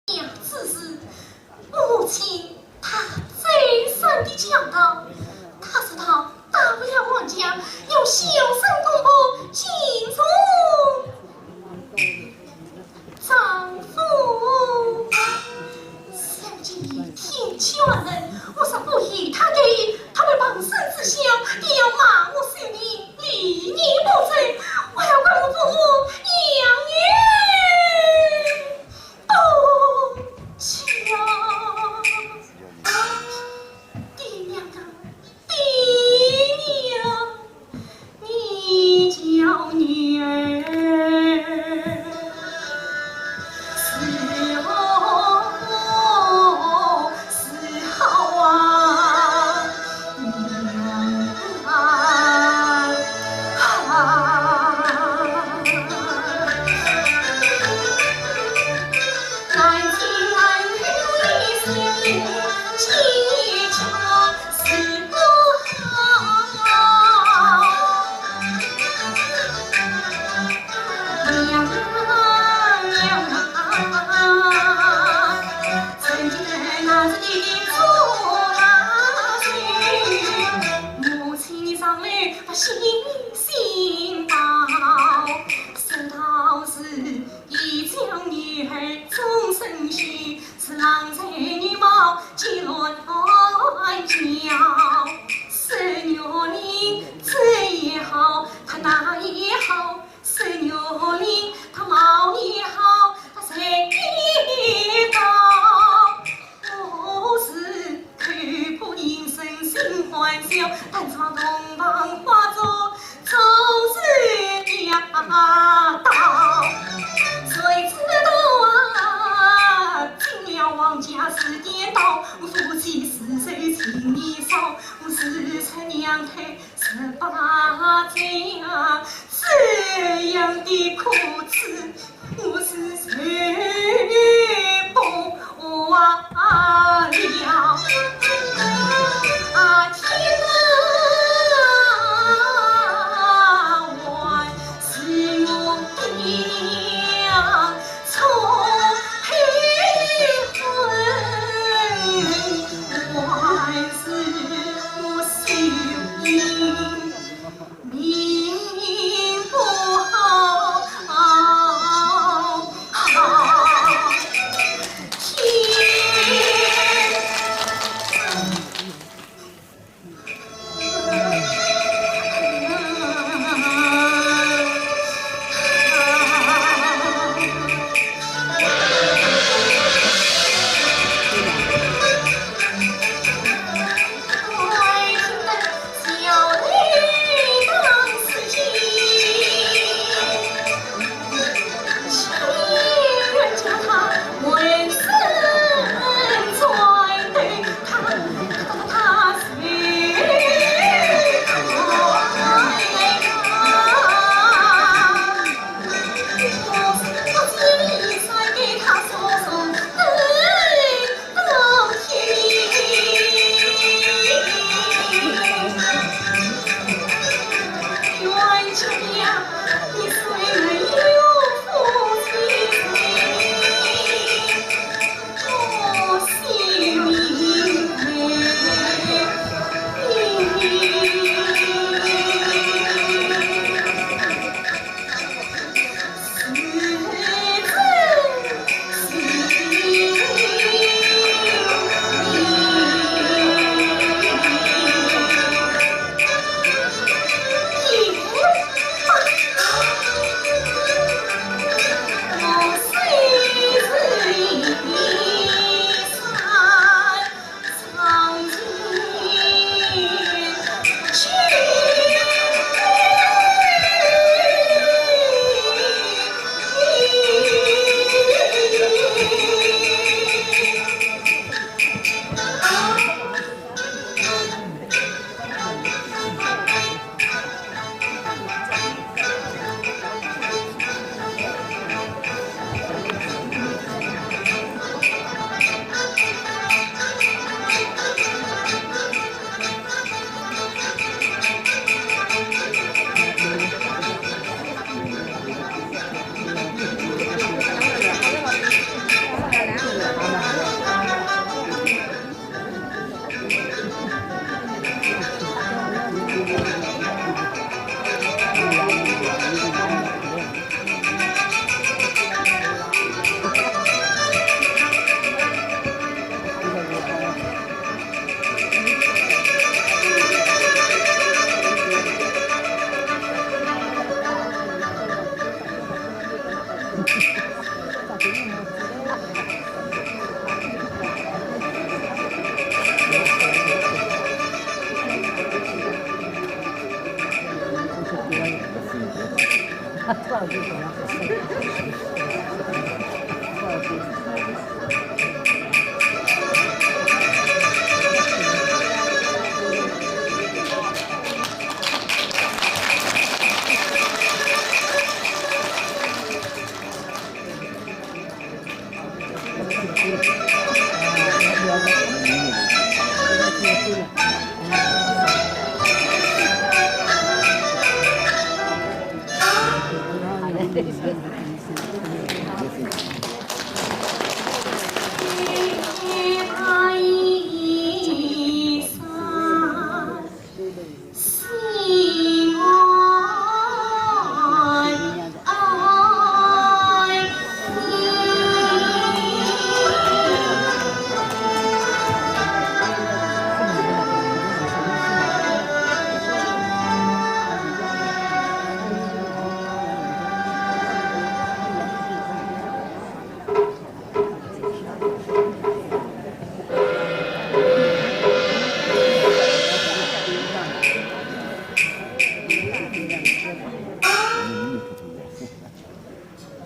娘之事，我母亲她再三的强调，她说道大不了王家，由小生公婆敬重丈夫。想今天气寒冷，我若不与她改衣，她会旁生之笑，定要骂我秀女礼义不周，还要怪我父母养女不教。爹娘啊，爹娘，你教女儿是好是好啊，娘啊。 母亲上来把信心报，说道是一朝女儿终身休，是郎才女貌皆乱叫，是玉林这也好，她那也好， 是玉林，她貌也好，她才也高。我是看破人生心欢笑，但望洞房花烛终是夜到。谁知道啊，进了王家是颠倒，夫妻是谁情意少，我是出娘胎 十八载呀，这样的苦楚，我是受不了。啊，天啊，还是我爹娘重配婚，还是我秀英 命不好。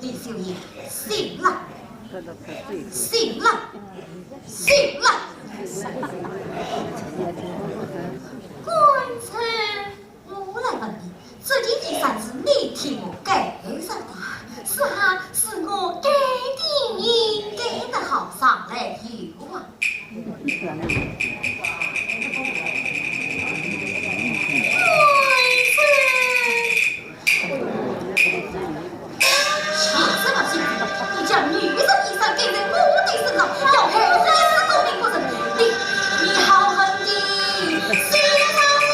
李秀英，醒来，醒来，醒来！官人，我来问你，这件衣衫是你替我盖上的，是啊，是我该顶应该的，好上来有啊。 你叫女人衣衫盖在我的身上，要害我死个明白人。你，你好狠的，先生你，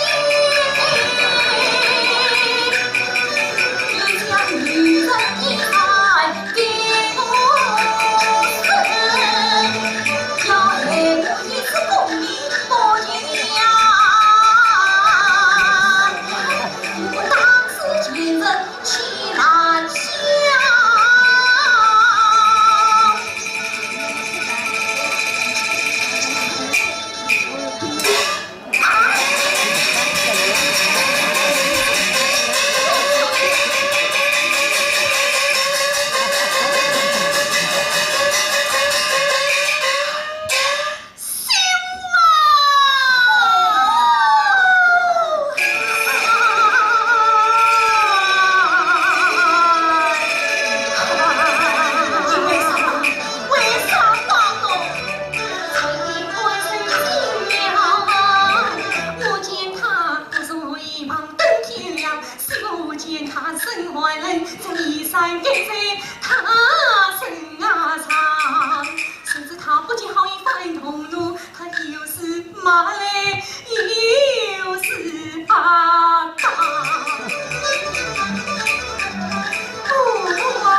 你将女人衣衫 谁知他不仅好意发动怒，他又是骂来又是打。不啊，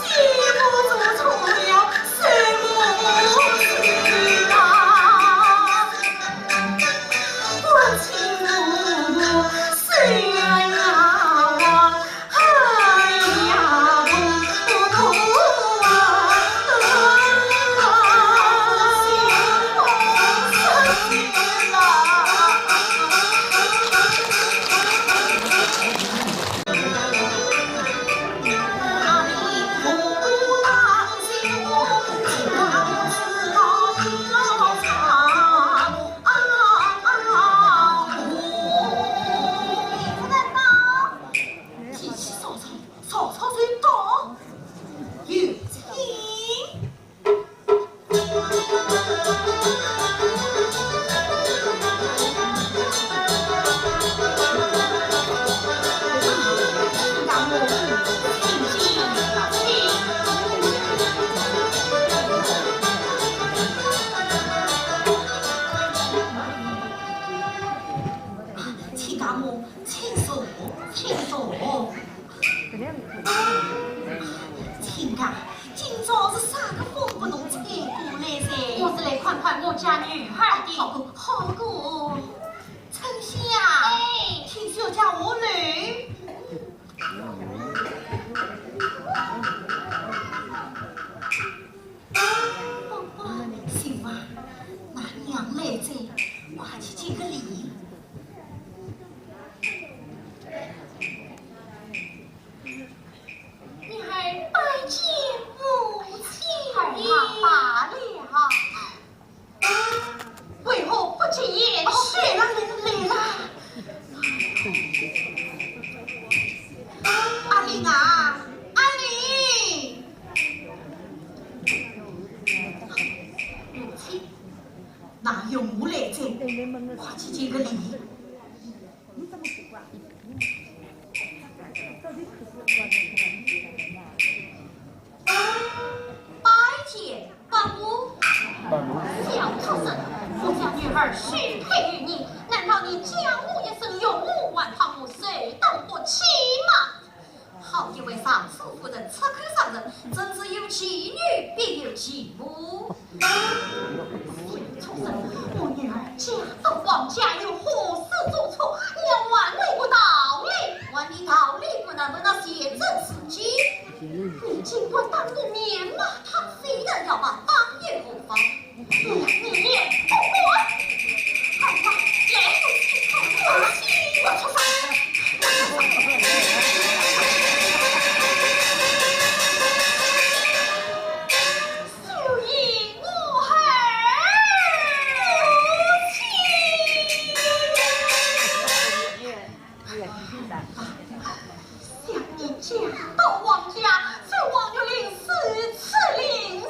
媳妇做错了什么事啊？ 提起曹操，曹操就到。有请。 亲家母，请坐，请坐。亲家，今朝是啥个风把侬吹过来噻？我是来看看我家女儿的。好个，好个，春香啊，哎。请小姐下来。 宝宝，媳妇啊，㑚娘来哉，快去见个礼。花姐姐个礼。拜见伯母。小畜生，我家女儿许配于你，难道你叫我一声岳母还怕我受当不起吗？好一位尚书夫人，出口伤人，真是有其女必有其母。畜生，我女儿嫁到王家有何事之处？你要还我一个道理。还你道理不难，问那贤侄自己。你竟敢当着面骂她，非但要骂，打又何妨？ 你也不管。好啊，来，我畜生，休以我儿无情。想你嫁到王家，受王玉林如此凌辱。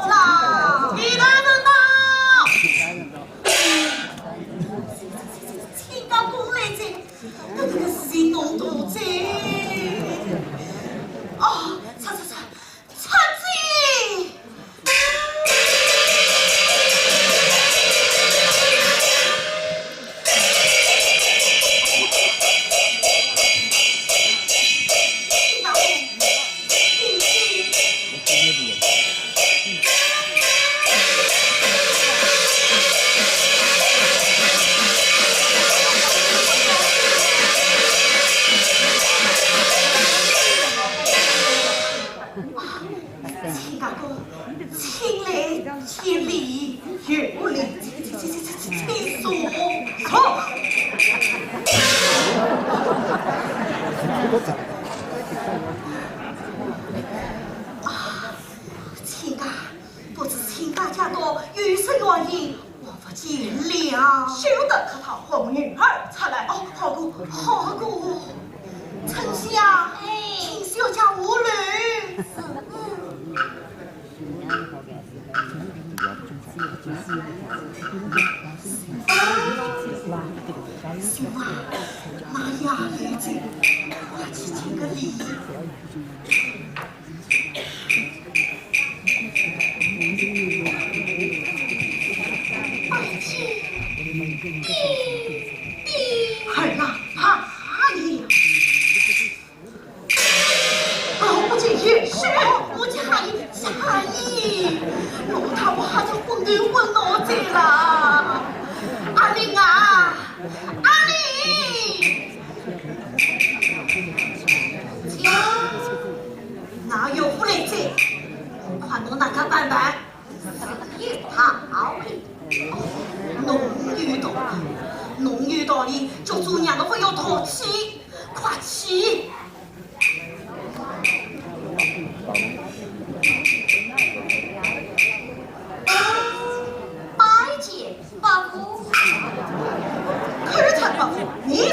啦，李大人呐！请到过来哉，搿个事情弄大哉。哦，出，出，出，出哉！ 请大哥，请来见礼。有礼，请，请，请，请，请坐。坐。啊，亲家，不知亲家驾到，有甚原因？ 我不见了。休得客套，唤我女儿出来。哦，好个，好个。春喜啊，哎。请小姐下来。是。是。是啊，妈呀，来哉，快去见个礼。 儿啊，怕呀！哦，不见贤婿。我家阿姨，家阿姨，我他不还是昏头昏脑子啦。阿玲啊，阿玲！ 哪有不来哉？看侬哪个板板，是一塌糊涂。侬有道理，侬有道理，叫做娘侬不要淘气，快去。拜见伯父。可是伯父，你是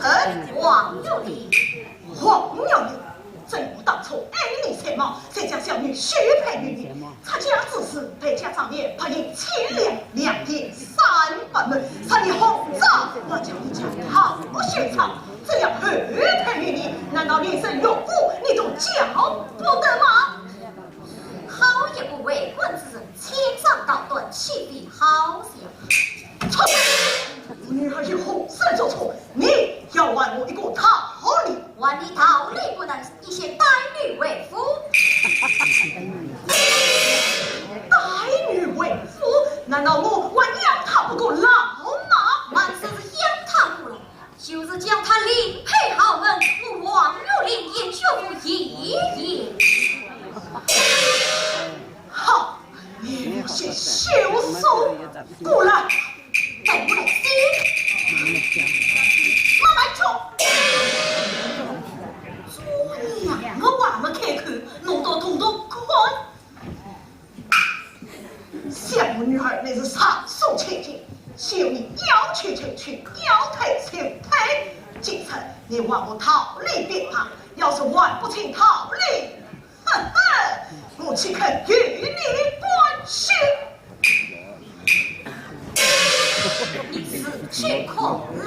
何人？王玉林。 王玉林，正我当初爱你才貌，才将小女许配于你。出嫁之时，陪嫁妆奁，白银千两，良田三百亩。十年后，早我叫你家堂不修草，只要后代于你，难道连声岳父你都叫不得吗？好一个为官之人，牵肠道短，岂非好笑？畜生！我女儿有何人做错？ 你要还我一个道理。还你道理不能，你先带女回府。带女回府？难道我还养她不够老吗？还是养她不老，就是将她另配豪门，我王玉林也绝不言言。好，你这些畜生，过来！ 等我来接。慢慢走。做娘的还没开口，侬倒动动看。想我女儿乃是尚书千金，想你要求就求，要退就退。今日你还我道理便罢，要是还不清道理， 哼哼，我岂肯与你官休？你死去可忍！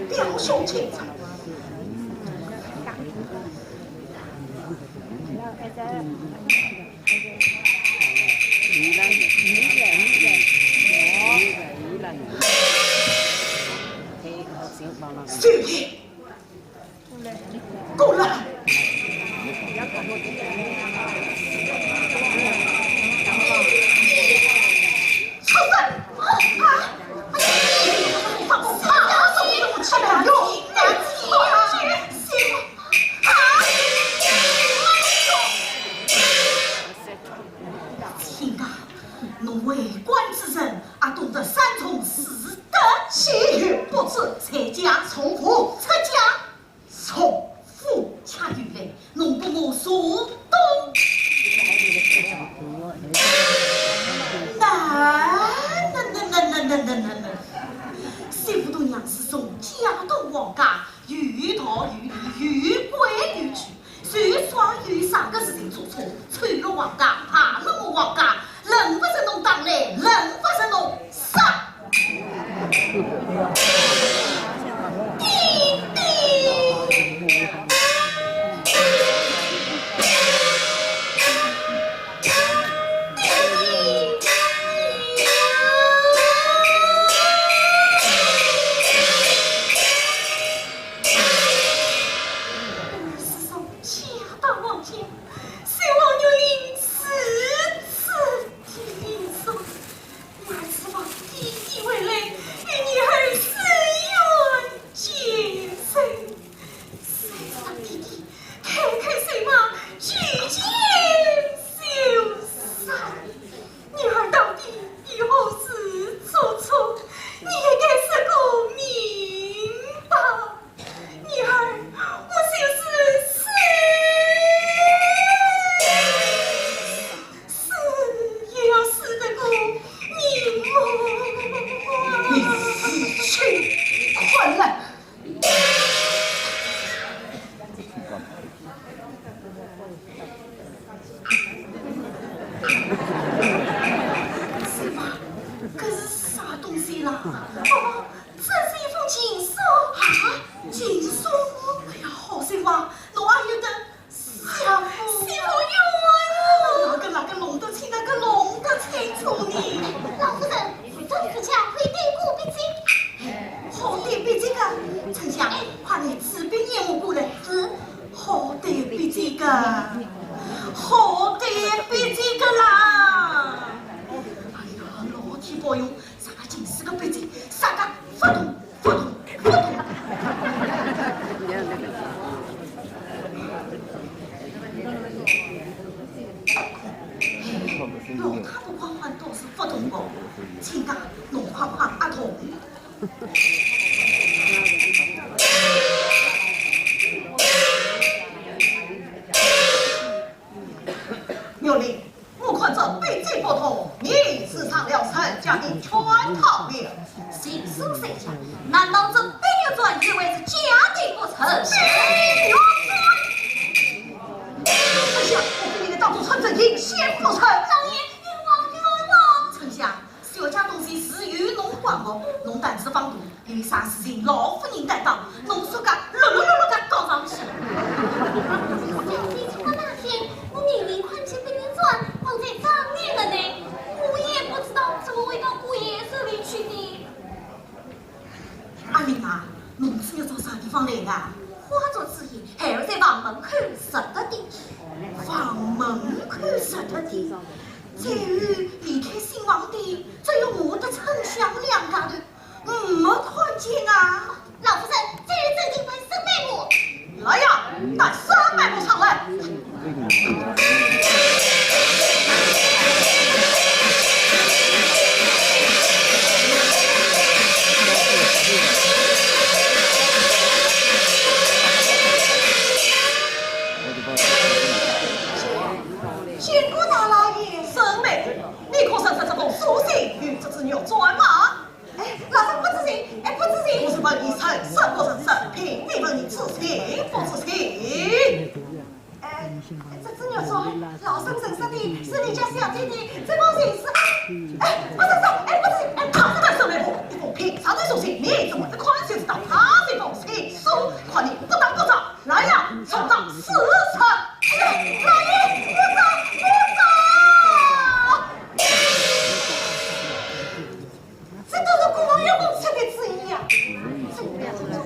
表兄请坐。畜生！啊！放手！放手！哎呦！啊！亲家，侬为官之人，阿懂得三从四德？岂有不知？在家从父，出家从父。恰有来，侬拨我从东。那，那，那，那，那，那，那，那，那，小糊涂娘子从家到王家，有道有理，有规有矩，就算有啥个事情做错，छोड़了王家，爬了我王家，轮勿着侬打来，轮勿着侬杀。 那是望爹爹回来，与女儿伸冤解仇。谁知道爹爹开口就骂，举剑就杀。女儿到底有何事做错？你也该说个明白。 女儿，我就是死，死也要死得个瞑目啊！你死去快来！师伯，搿是啥东西啦？哦， 这是一封情书。啊，情书？哎呀，好心话，侬阿有得写？写我冤枉。哪个，哪个弄得清，哪个弄得清楚呢？老夫人，这里是家会对过笔迹。好对笔迹个，丞相，快拿纸笔拿过来。是。好对笔迹个，好对笔迹个啦。哎呀，老天保佑， 啥个情书个笔迹，啥个勿懂，勿懂，勿懂。老太婆光环倒是勿懂哦，亲家，侬快快阿懂。玉林， 我看这笔迹不同，你是上了人家的圈套了。情书谁家？难道这《碧玉传》也会是假的不成？《碧玉传》！丞相，我给你的当初穿针引线不成？老爷，冤枉，冤枉！丞相，小姐东西是有侬管的，侬胆子放大。 有啥事情老夫人担当，侬自家落落落落个告上去。小姐出门那天，我明明看见《碧玉传》放在窗沿的呢，我也不知道怎么会到姑爷这里去的。阿林啊，侬今朝到啥地方来的？花烛之夜，孩儿在房门口拾得的。房门口拾得的？这里离开新房的，只有我搭丞相两家头。 嗯，没看见啊。老夫人，这里正经扮沈黛玉。来呀，带沈黛玉上来。见过大老爷。沈黛玉，你可曾看这封书信与这支玉簪吗？ 哎，老身不知情，哎，不知情。我是问你认识不认识，凭你问你知情不知情？哎，这支玉簪，老身认识的，是你家小姐的，这封情书啊，哎，不认识，哎，不知情，哎，老身认识的，一封平常的书信，你怎么一看就知道他是一封情书？看你不打不招，来呀，重打四十。哎呀，老爷，不招，不招！ 这都是姑王爷公出的主意呀。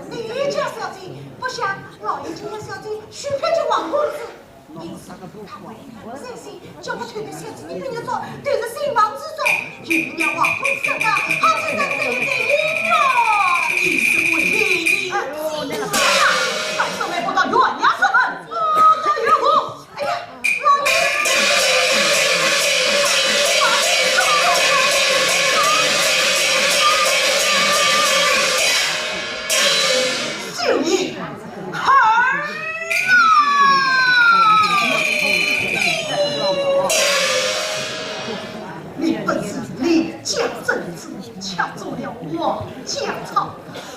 你家小姐不像老爷家小姐许配给王公子，因此她这些叫我推的小子，你不要说，都是新房之中，有娘王后生啊，好听得对不对呀？你是我爷爷的亲妈呀，还是没不到冤家之恩，我都有我。哎呀，老爷，救命！ 儿啊！你不知李家政治抢走了王家草，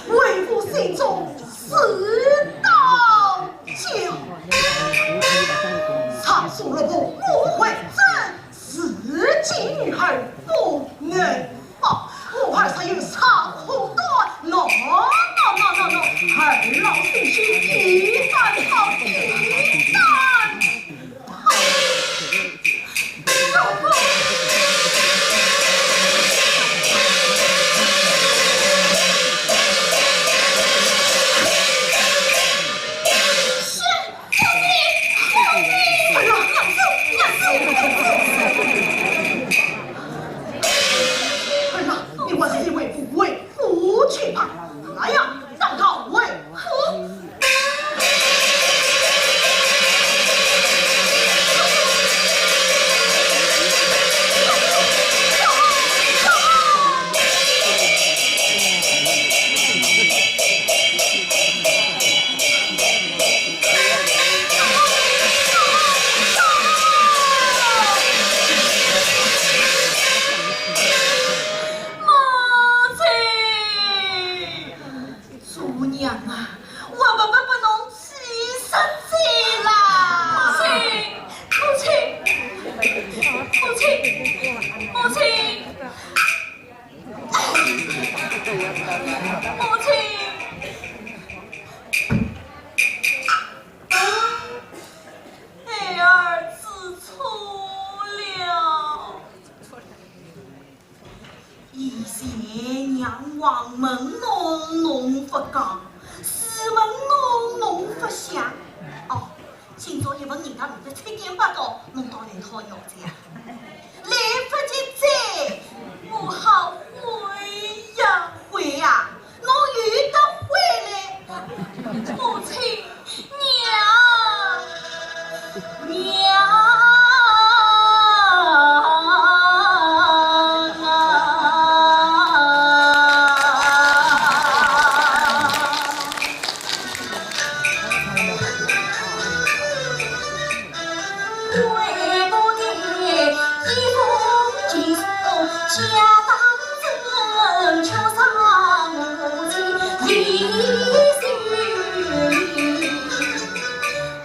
为父心中是刀绞。常说老婆莫为真， 是今女儿不能放。我儿若有啥苦衷，喏喏喏喏喏喏，二老心心一般好一般好。是。 儿啊，你还是先回府，回府去吧。来呀，让他回府。 做娘啊，我不不不能去生气啦！母亲，母亲，母亲，母亲，母亲。 孩儿知错了。以前娘王问侬，侬勿讲；是问侬，侬勿响。哦，今朝一问人家，侬就七颠八倒，侬到来讨饶哉呀？来不及哉，我好悔呀！悔呀？ 侬有得悔嘞。母亲，娘，娘啊！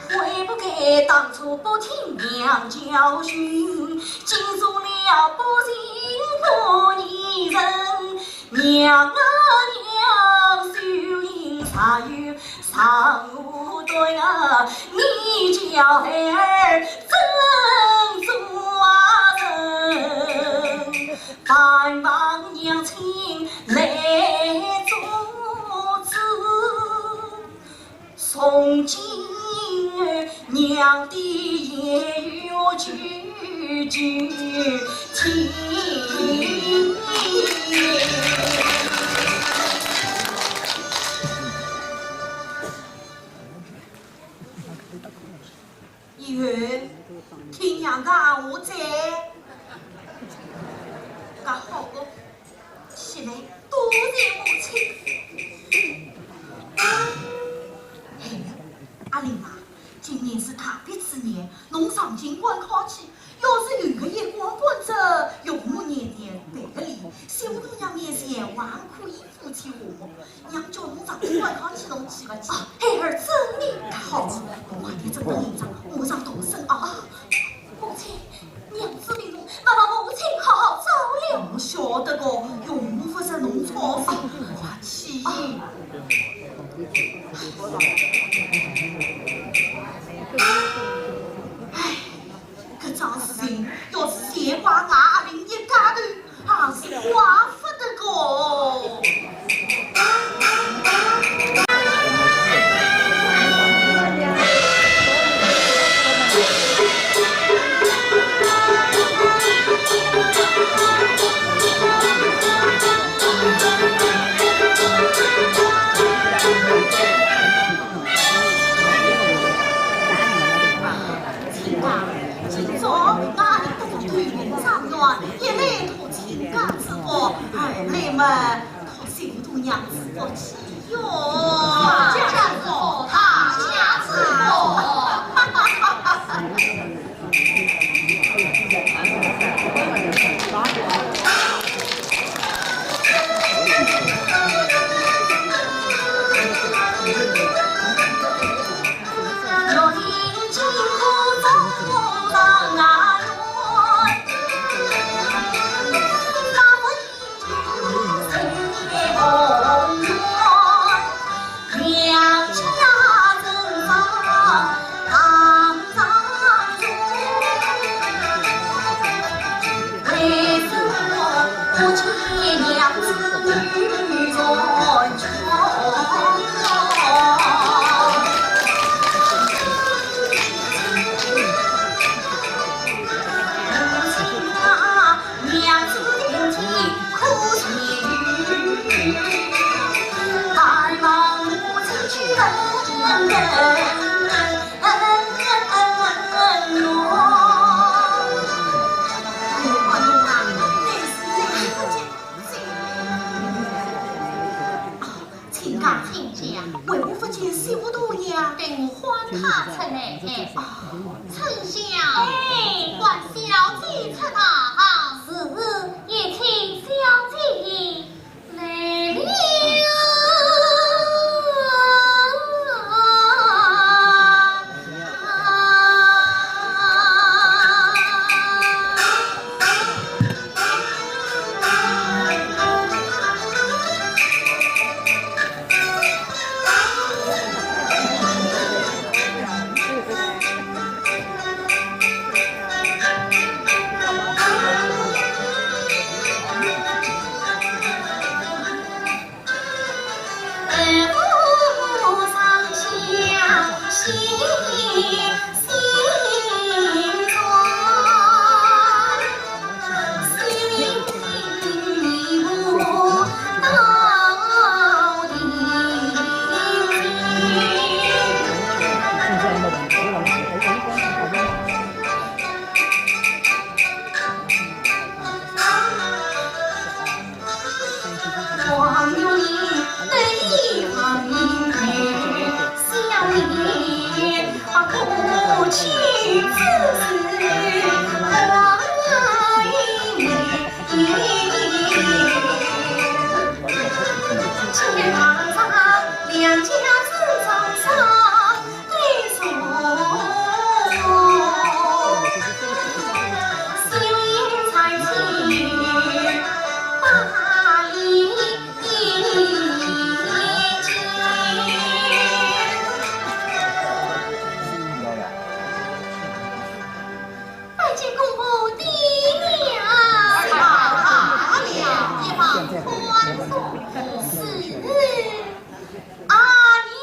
悔不该当初不听娘教训，竟做了不孝的女人。 娘啊娘，修行尚有长路短啊，你叫孩儿怎做人？盼望娘亲来做主。 从今儿娘的言语句句听。以后听娘个闲话哉。介好个。 起来，多谢母亲。哎呀，阿林啊，今年是大比之年，侬上京赶考去，要是有个一官半职，岳母娘娘陪个哩，小姑娘面前还可以夫妻和睦。娘叫侬上京赶考去，侬去勿去？啊，孩儿遵命。好，我快点准备行装，马上动身啊。母亲， 娘子命令，妈妈母亲好好照料。我晓得个，岳母勿是侬操心，快去。哎，搿桩事情要是全怪阿林一家头， 还是怪勿得个。哪里得到对云状元，一来托亲家之福，二来嘛，托新都娘子福气哟。家之福，大家之福。亲家，亲家，为何不见新都娘？等唤她出来。哎，春香。哎，唤小姐出堂。是，有请小姐来了。拜见公婆爹娘。罢了，一旁宽坐。是。阿娘。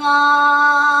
啊。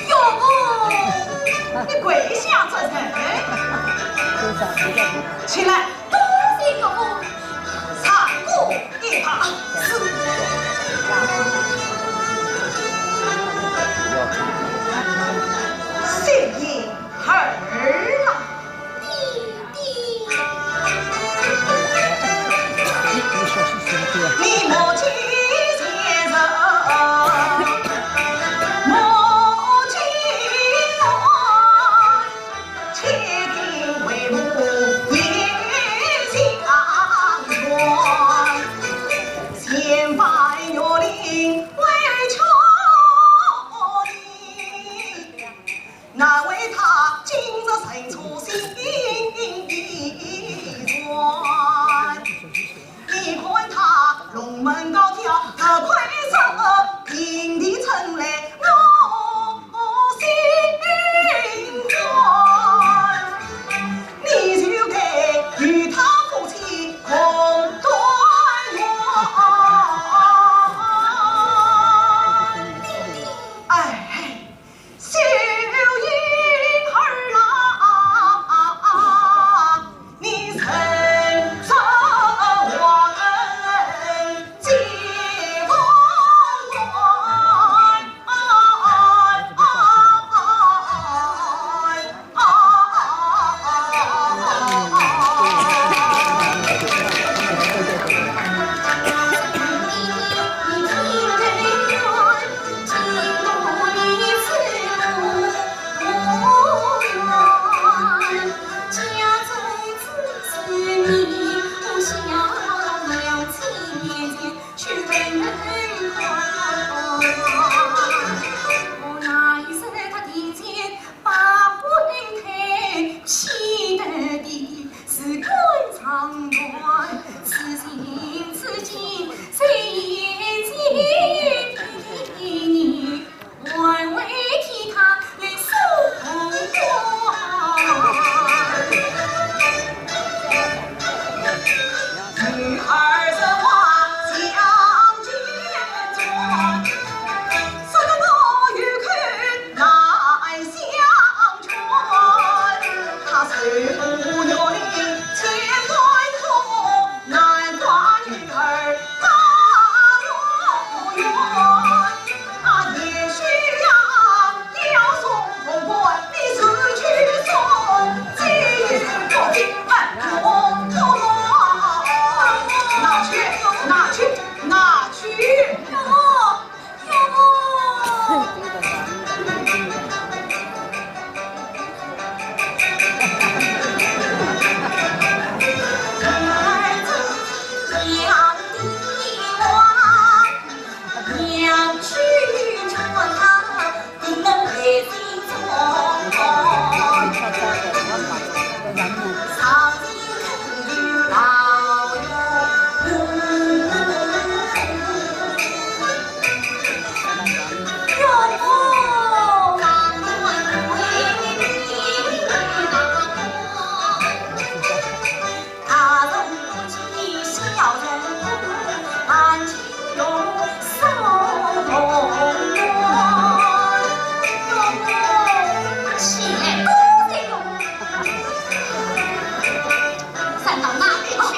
哟，你跪下做甚？起来，多谢岳父唱歌一把。是。谢谢。 儿啊。爹爹。你母亲前程，母亲爱，千叮万嘱言散到哪里去？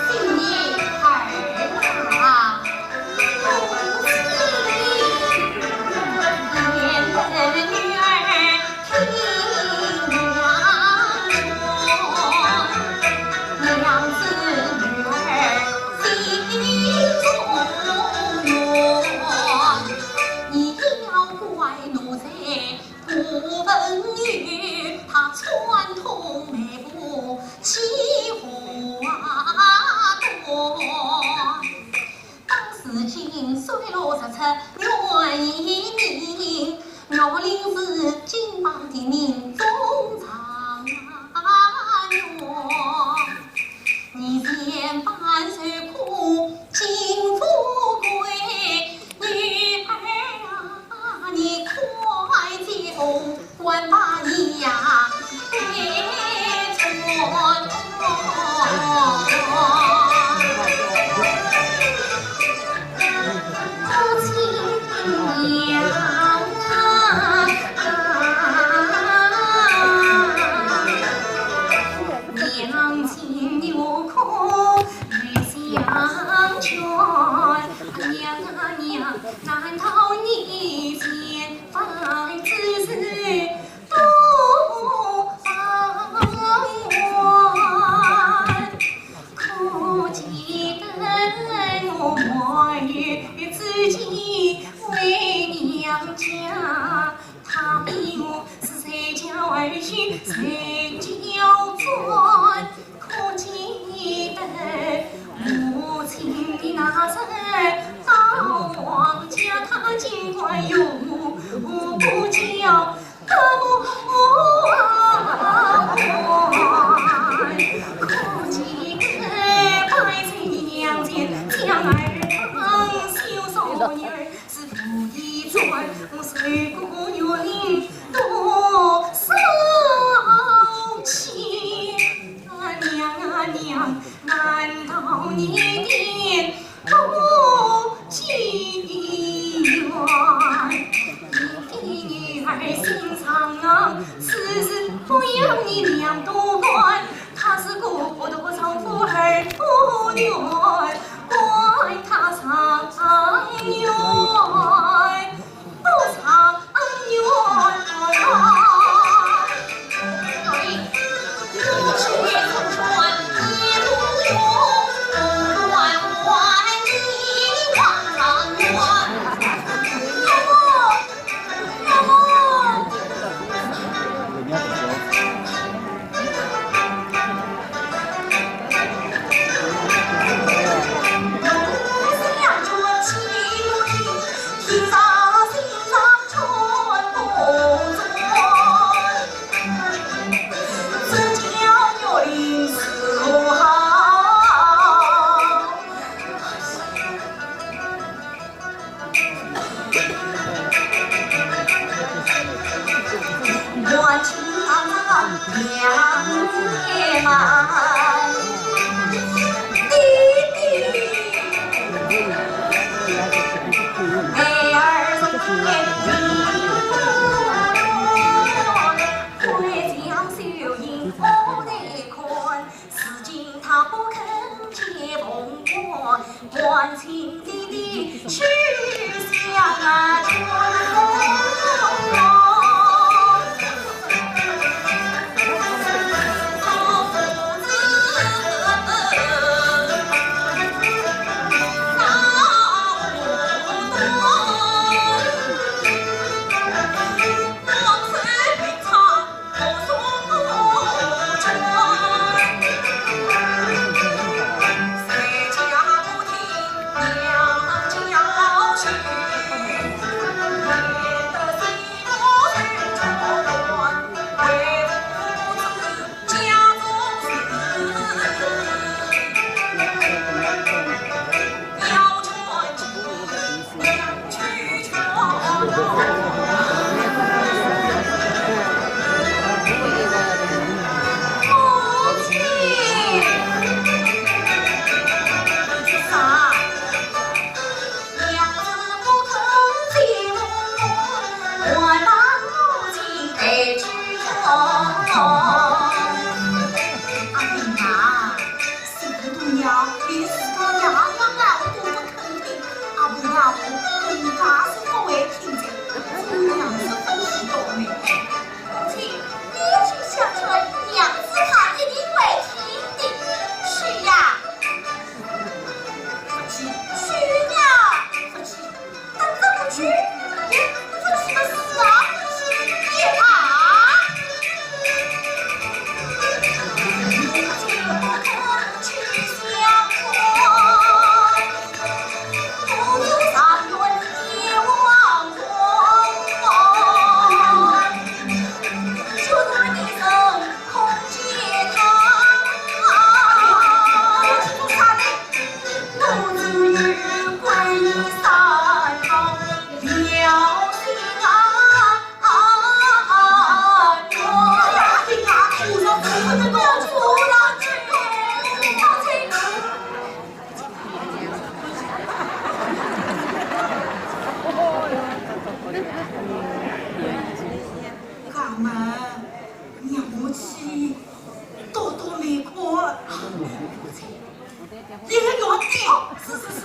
新年二大，母亲，愿得女儿 当如今水落石出愿移民，玉林是金榜题名中状元。你前半生苦尽富贵，女儿啊，你快接风 管把你呀，别错。母亲呀，娘亲有苦与相劝，娘啊娘，难道你前番之事 都忘怀，可记得我还有自己回娘家，他比我是谁叫儿去谁叫转，可记得母亲你那日到王家，他尽管有不教。妈，让我去读读美国。一个月底，是是是。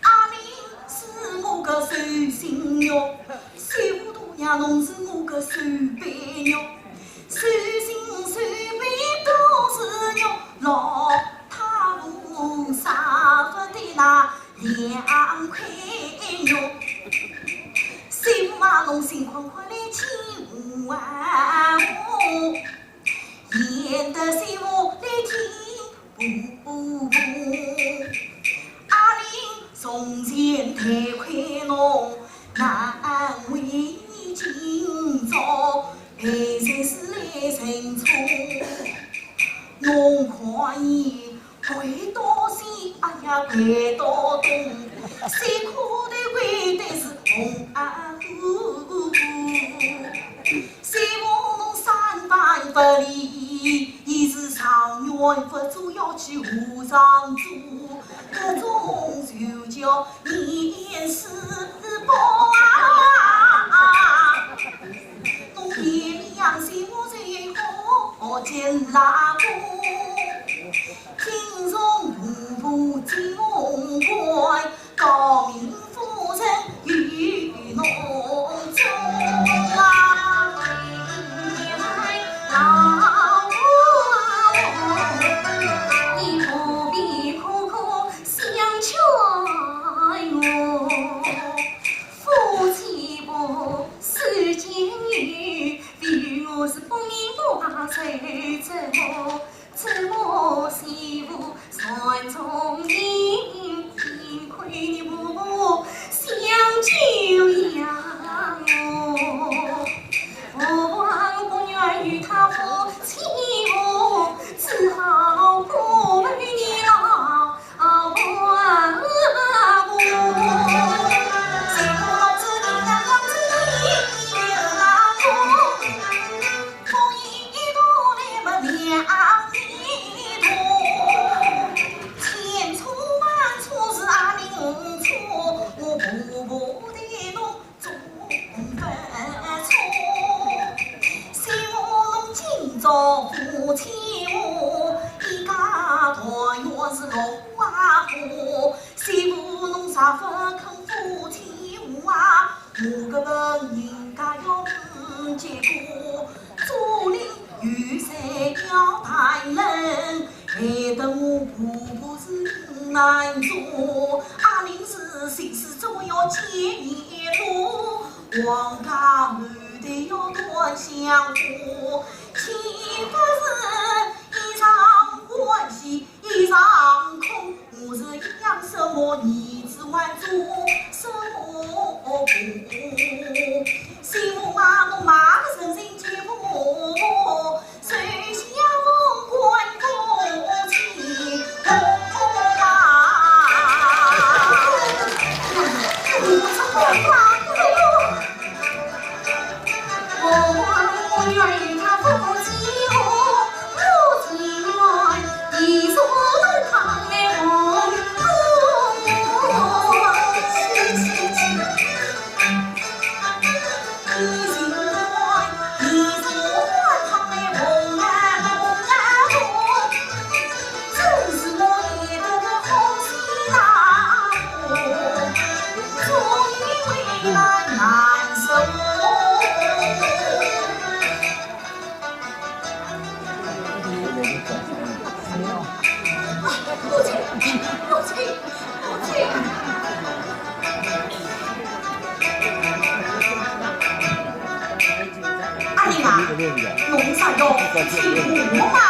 阿林是我个寿星哟，小糊涂呀，侬是我个寿杯哟。寿星寿杯都是肉，老太婆舍不得那两块肉。小糊涂侬心宽宽来听我啊，我。 贤德师傅来听婆婆。阿林从前太亏侬，难为今朝，陪在是来认错。侬可以跪到西，哎呀，跪到东，辛苦的跪的是红阿哥。 希望侬三番不离，一时上元不做要去和尚做，这种就叫念世报啊。侬爹娘是我最好见拉过，听从婆婆进红馆， 诰命夫人与侬做啊。老婆，你不必苦苦相劝我，夫妻不是见面，比喻我是不明白谁怎么 怎么媳妇传宗接代，幸亏你婆婆想救养我。我不愿与他夫妻和，只好过问你老婆啊。 我个问人家要问结果，做人有才要大人，害得我婆婆是难做。阿林是心事总要解言路，王家后代要断香火，岂不是一场欢喜一场空？ 我是养什么儿子还做什么婆？媳妇啊，我骂个人人见不我，谁想我关不起我啊？我是活该的哟。 我愿与他夫妻和，我情愿一生都看来红红。弄啥要欺负我嘛？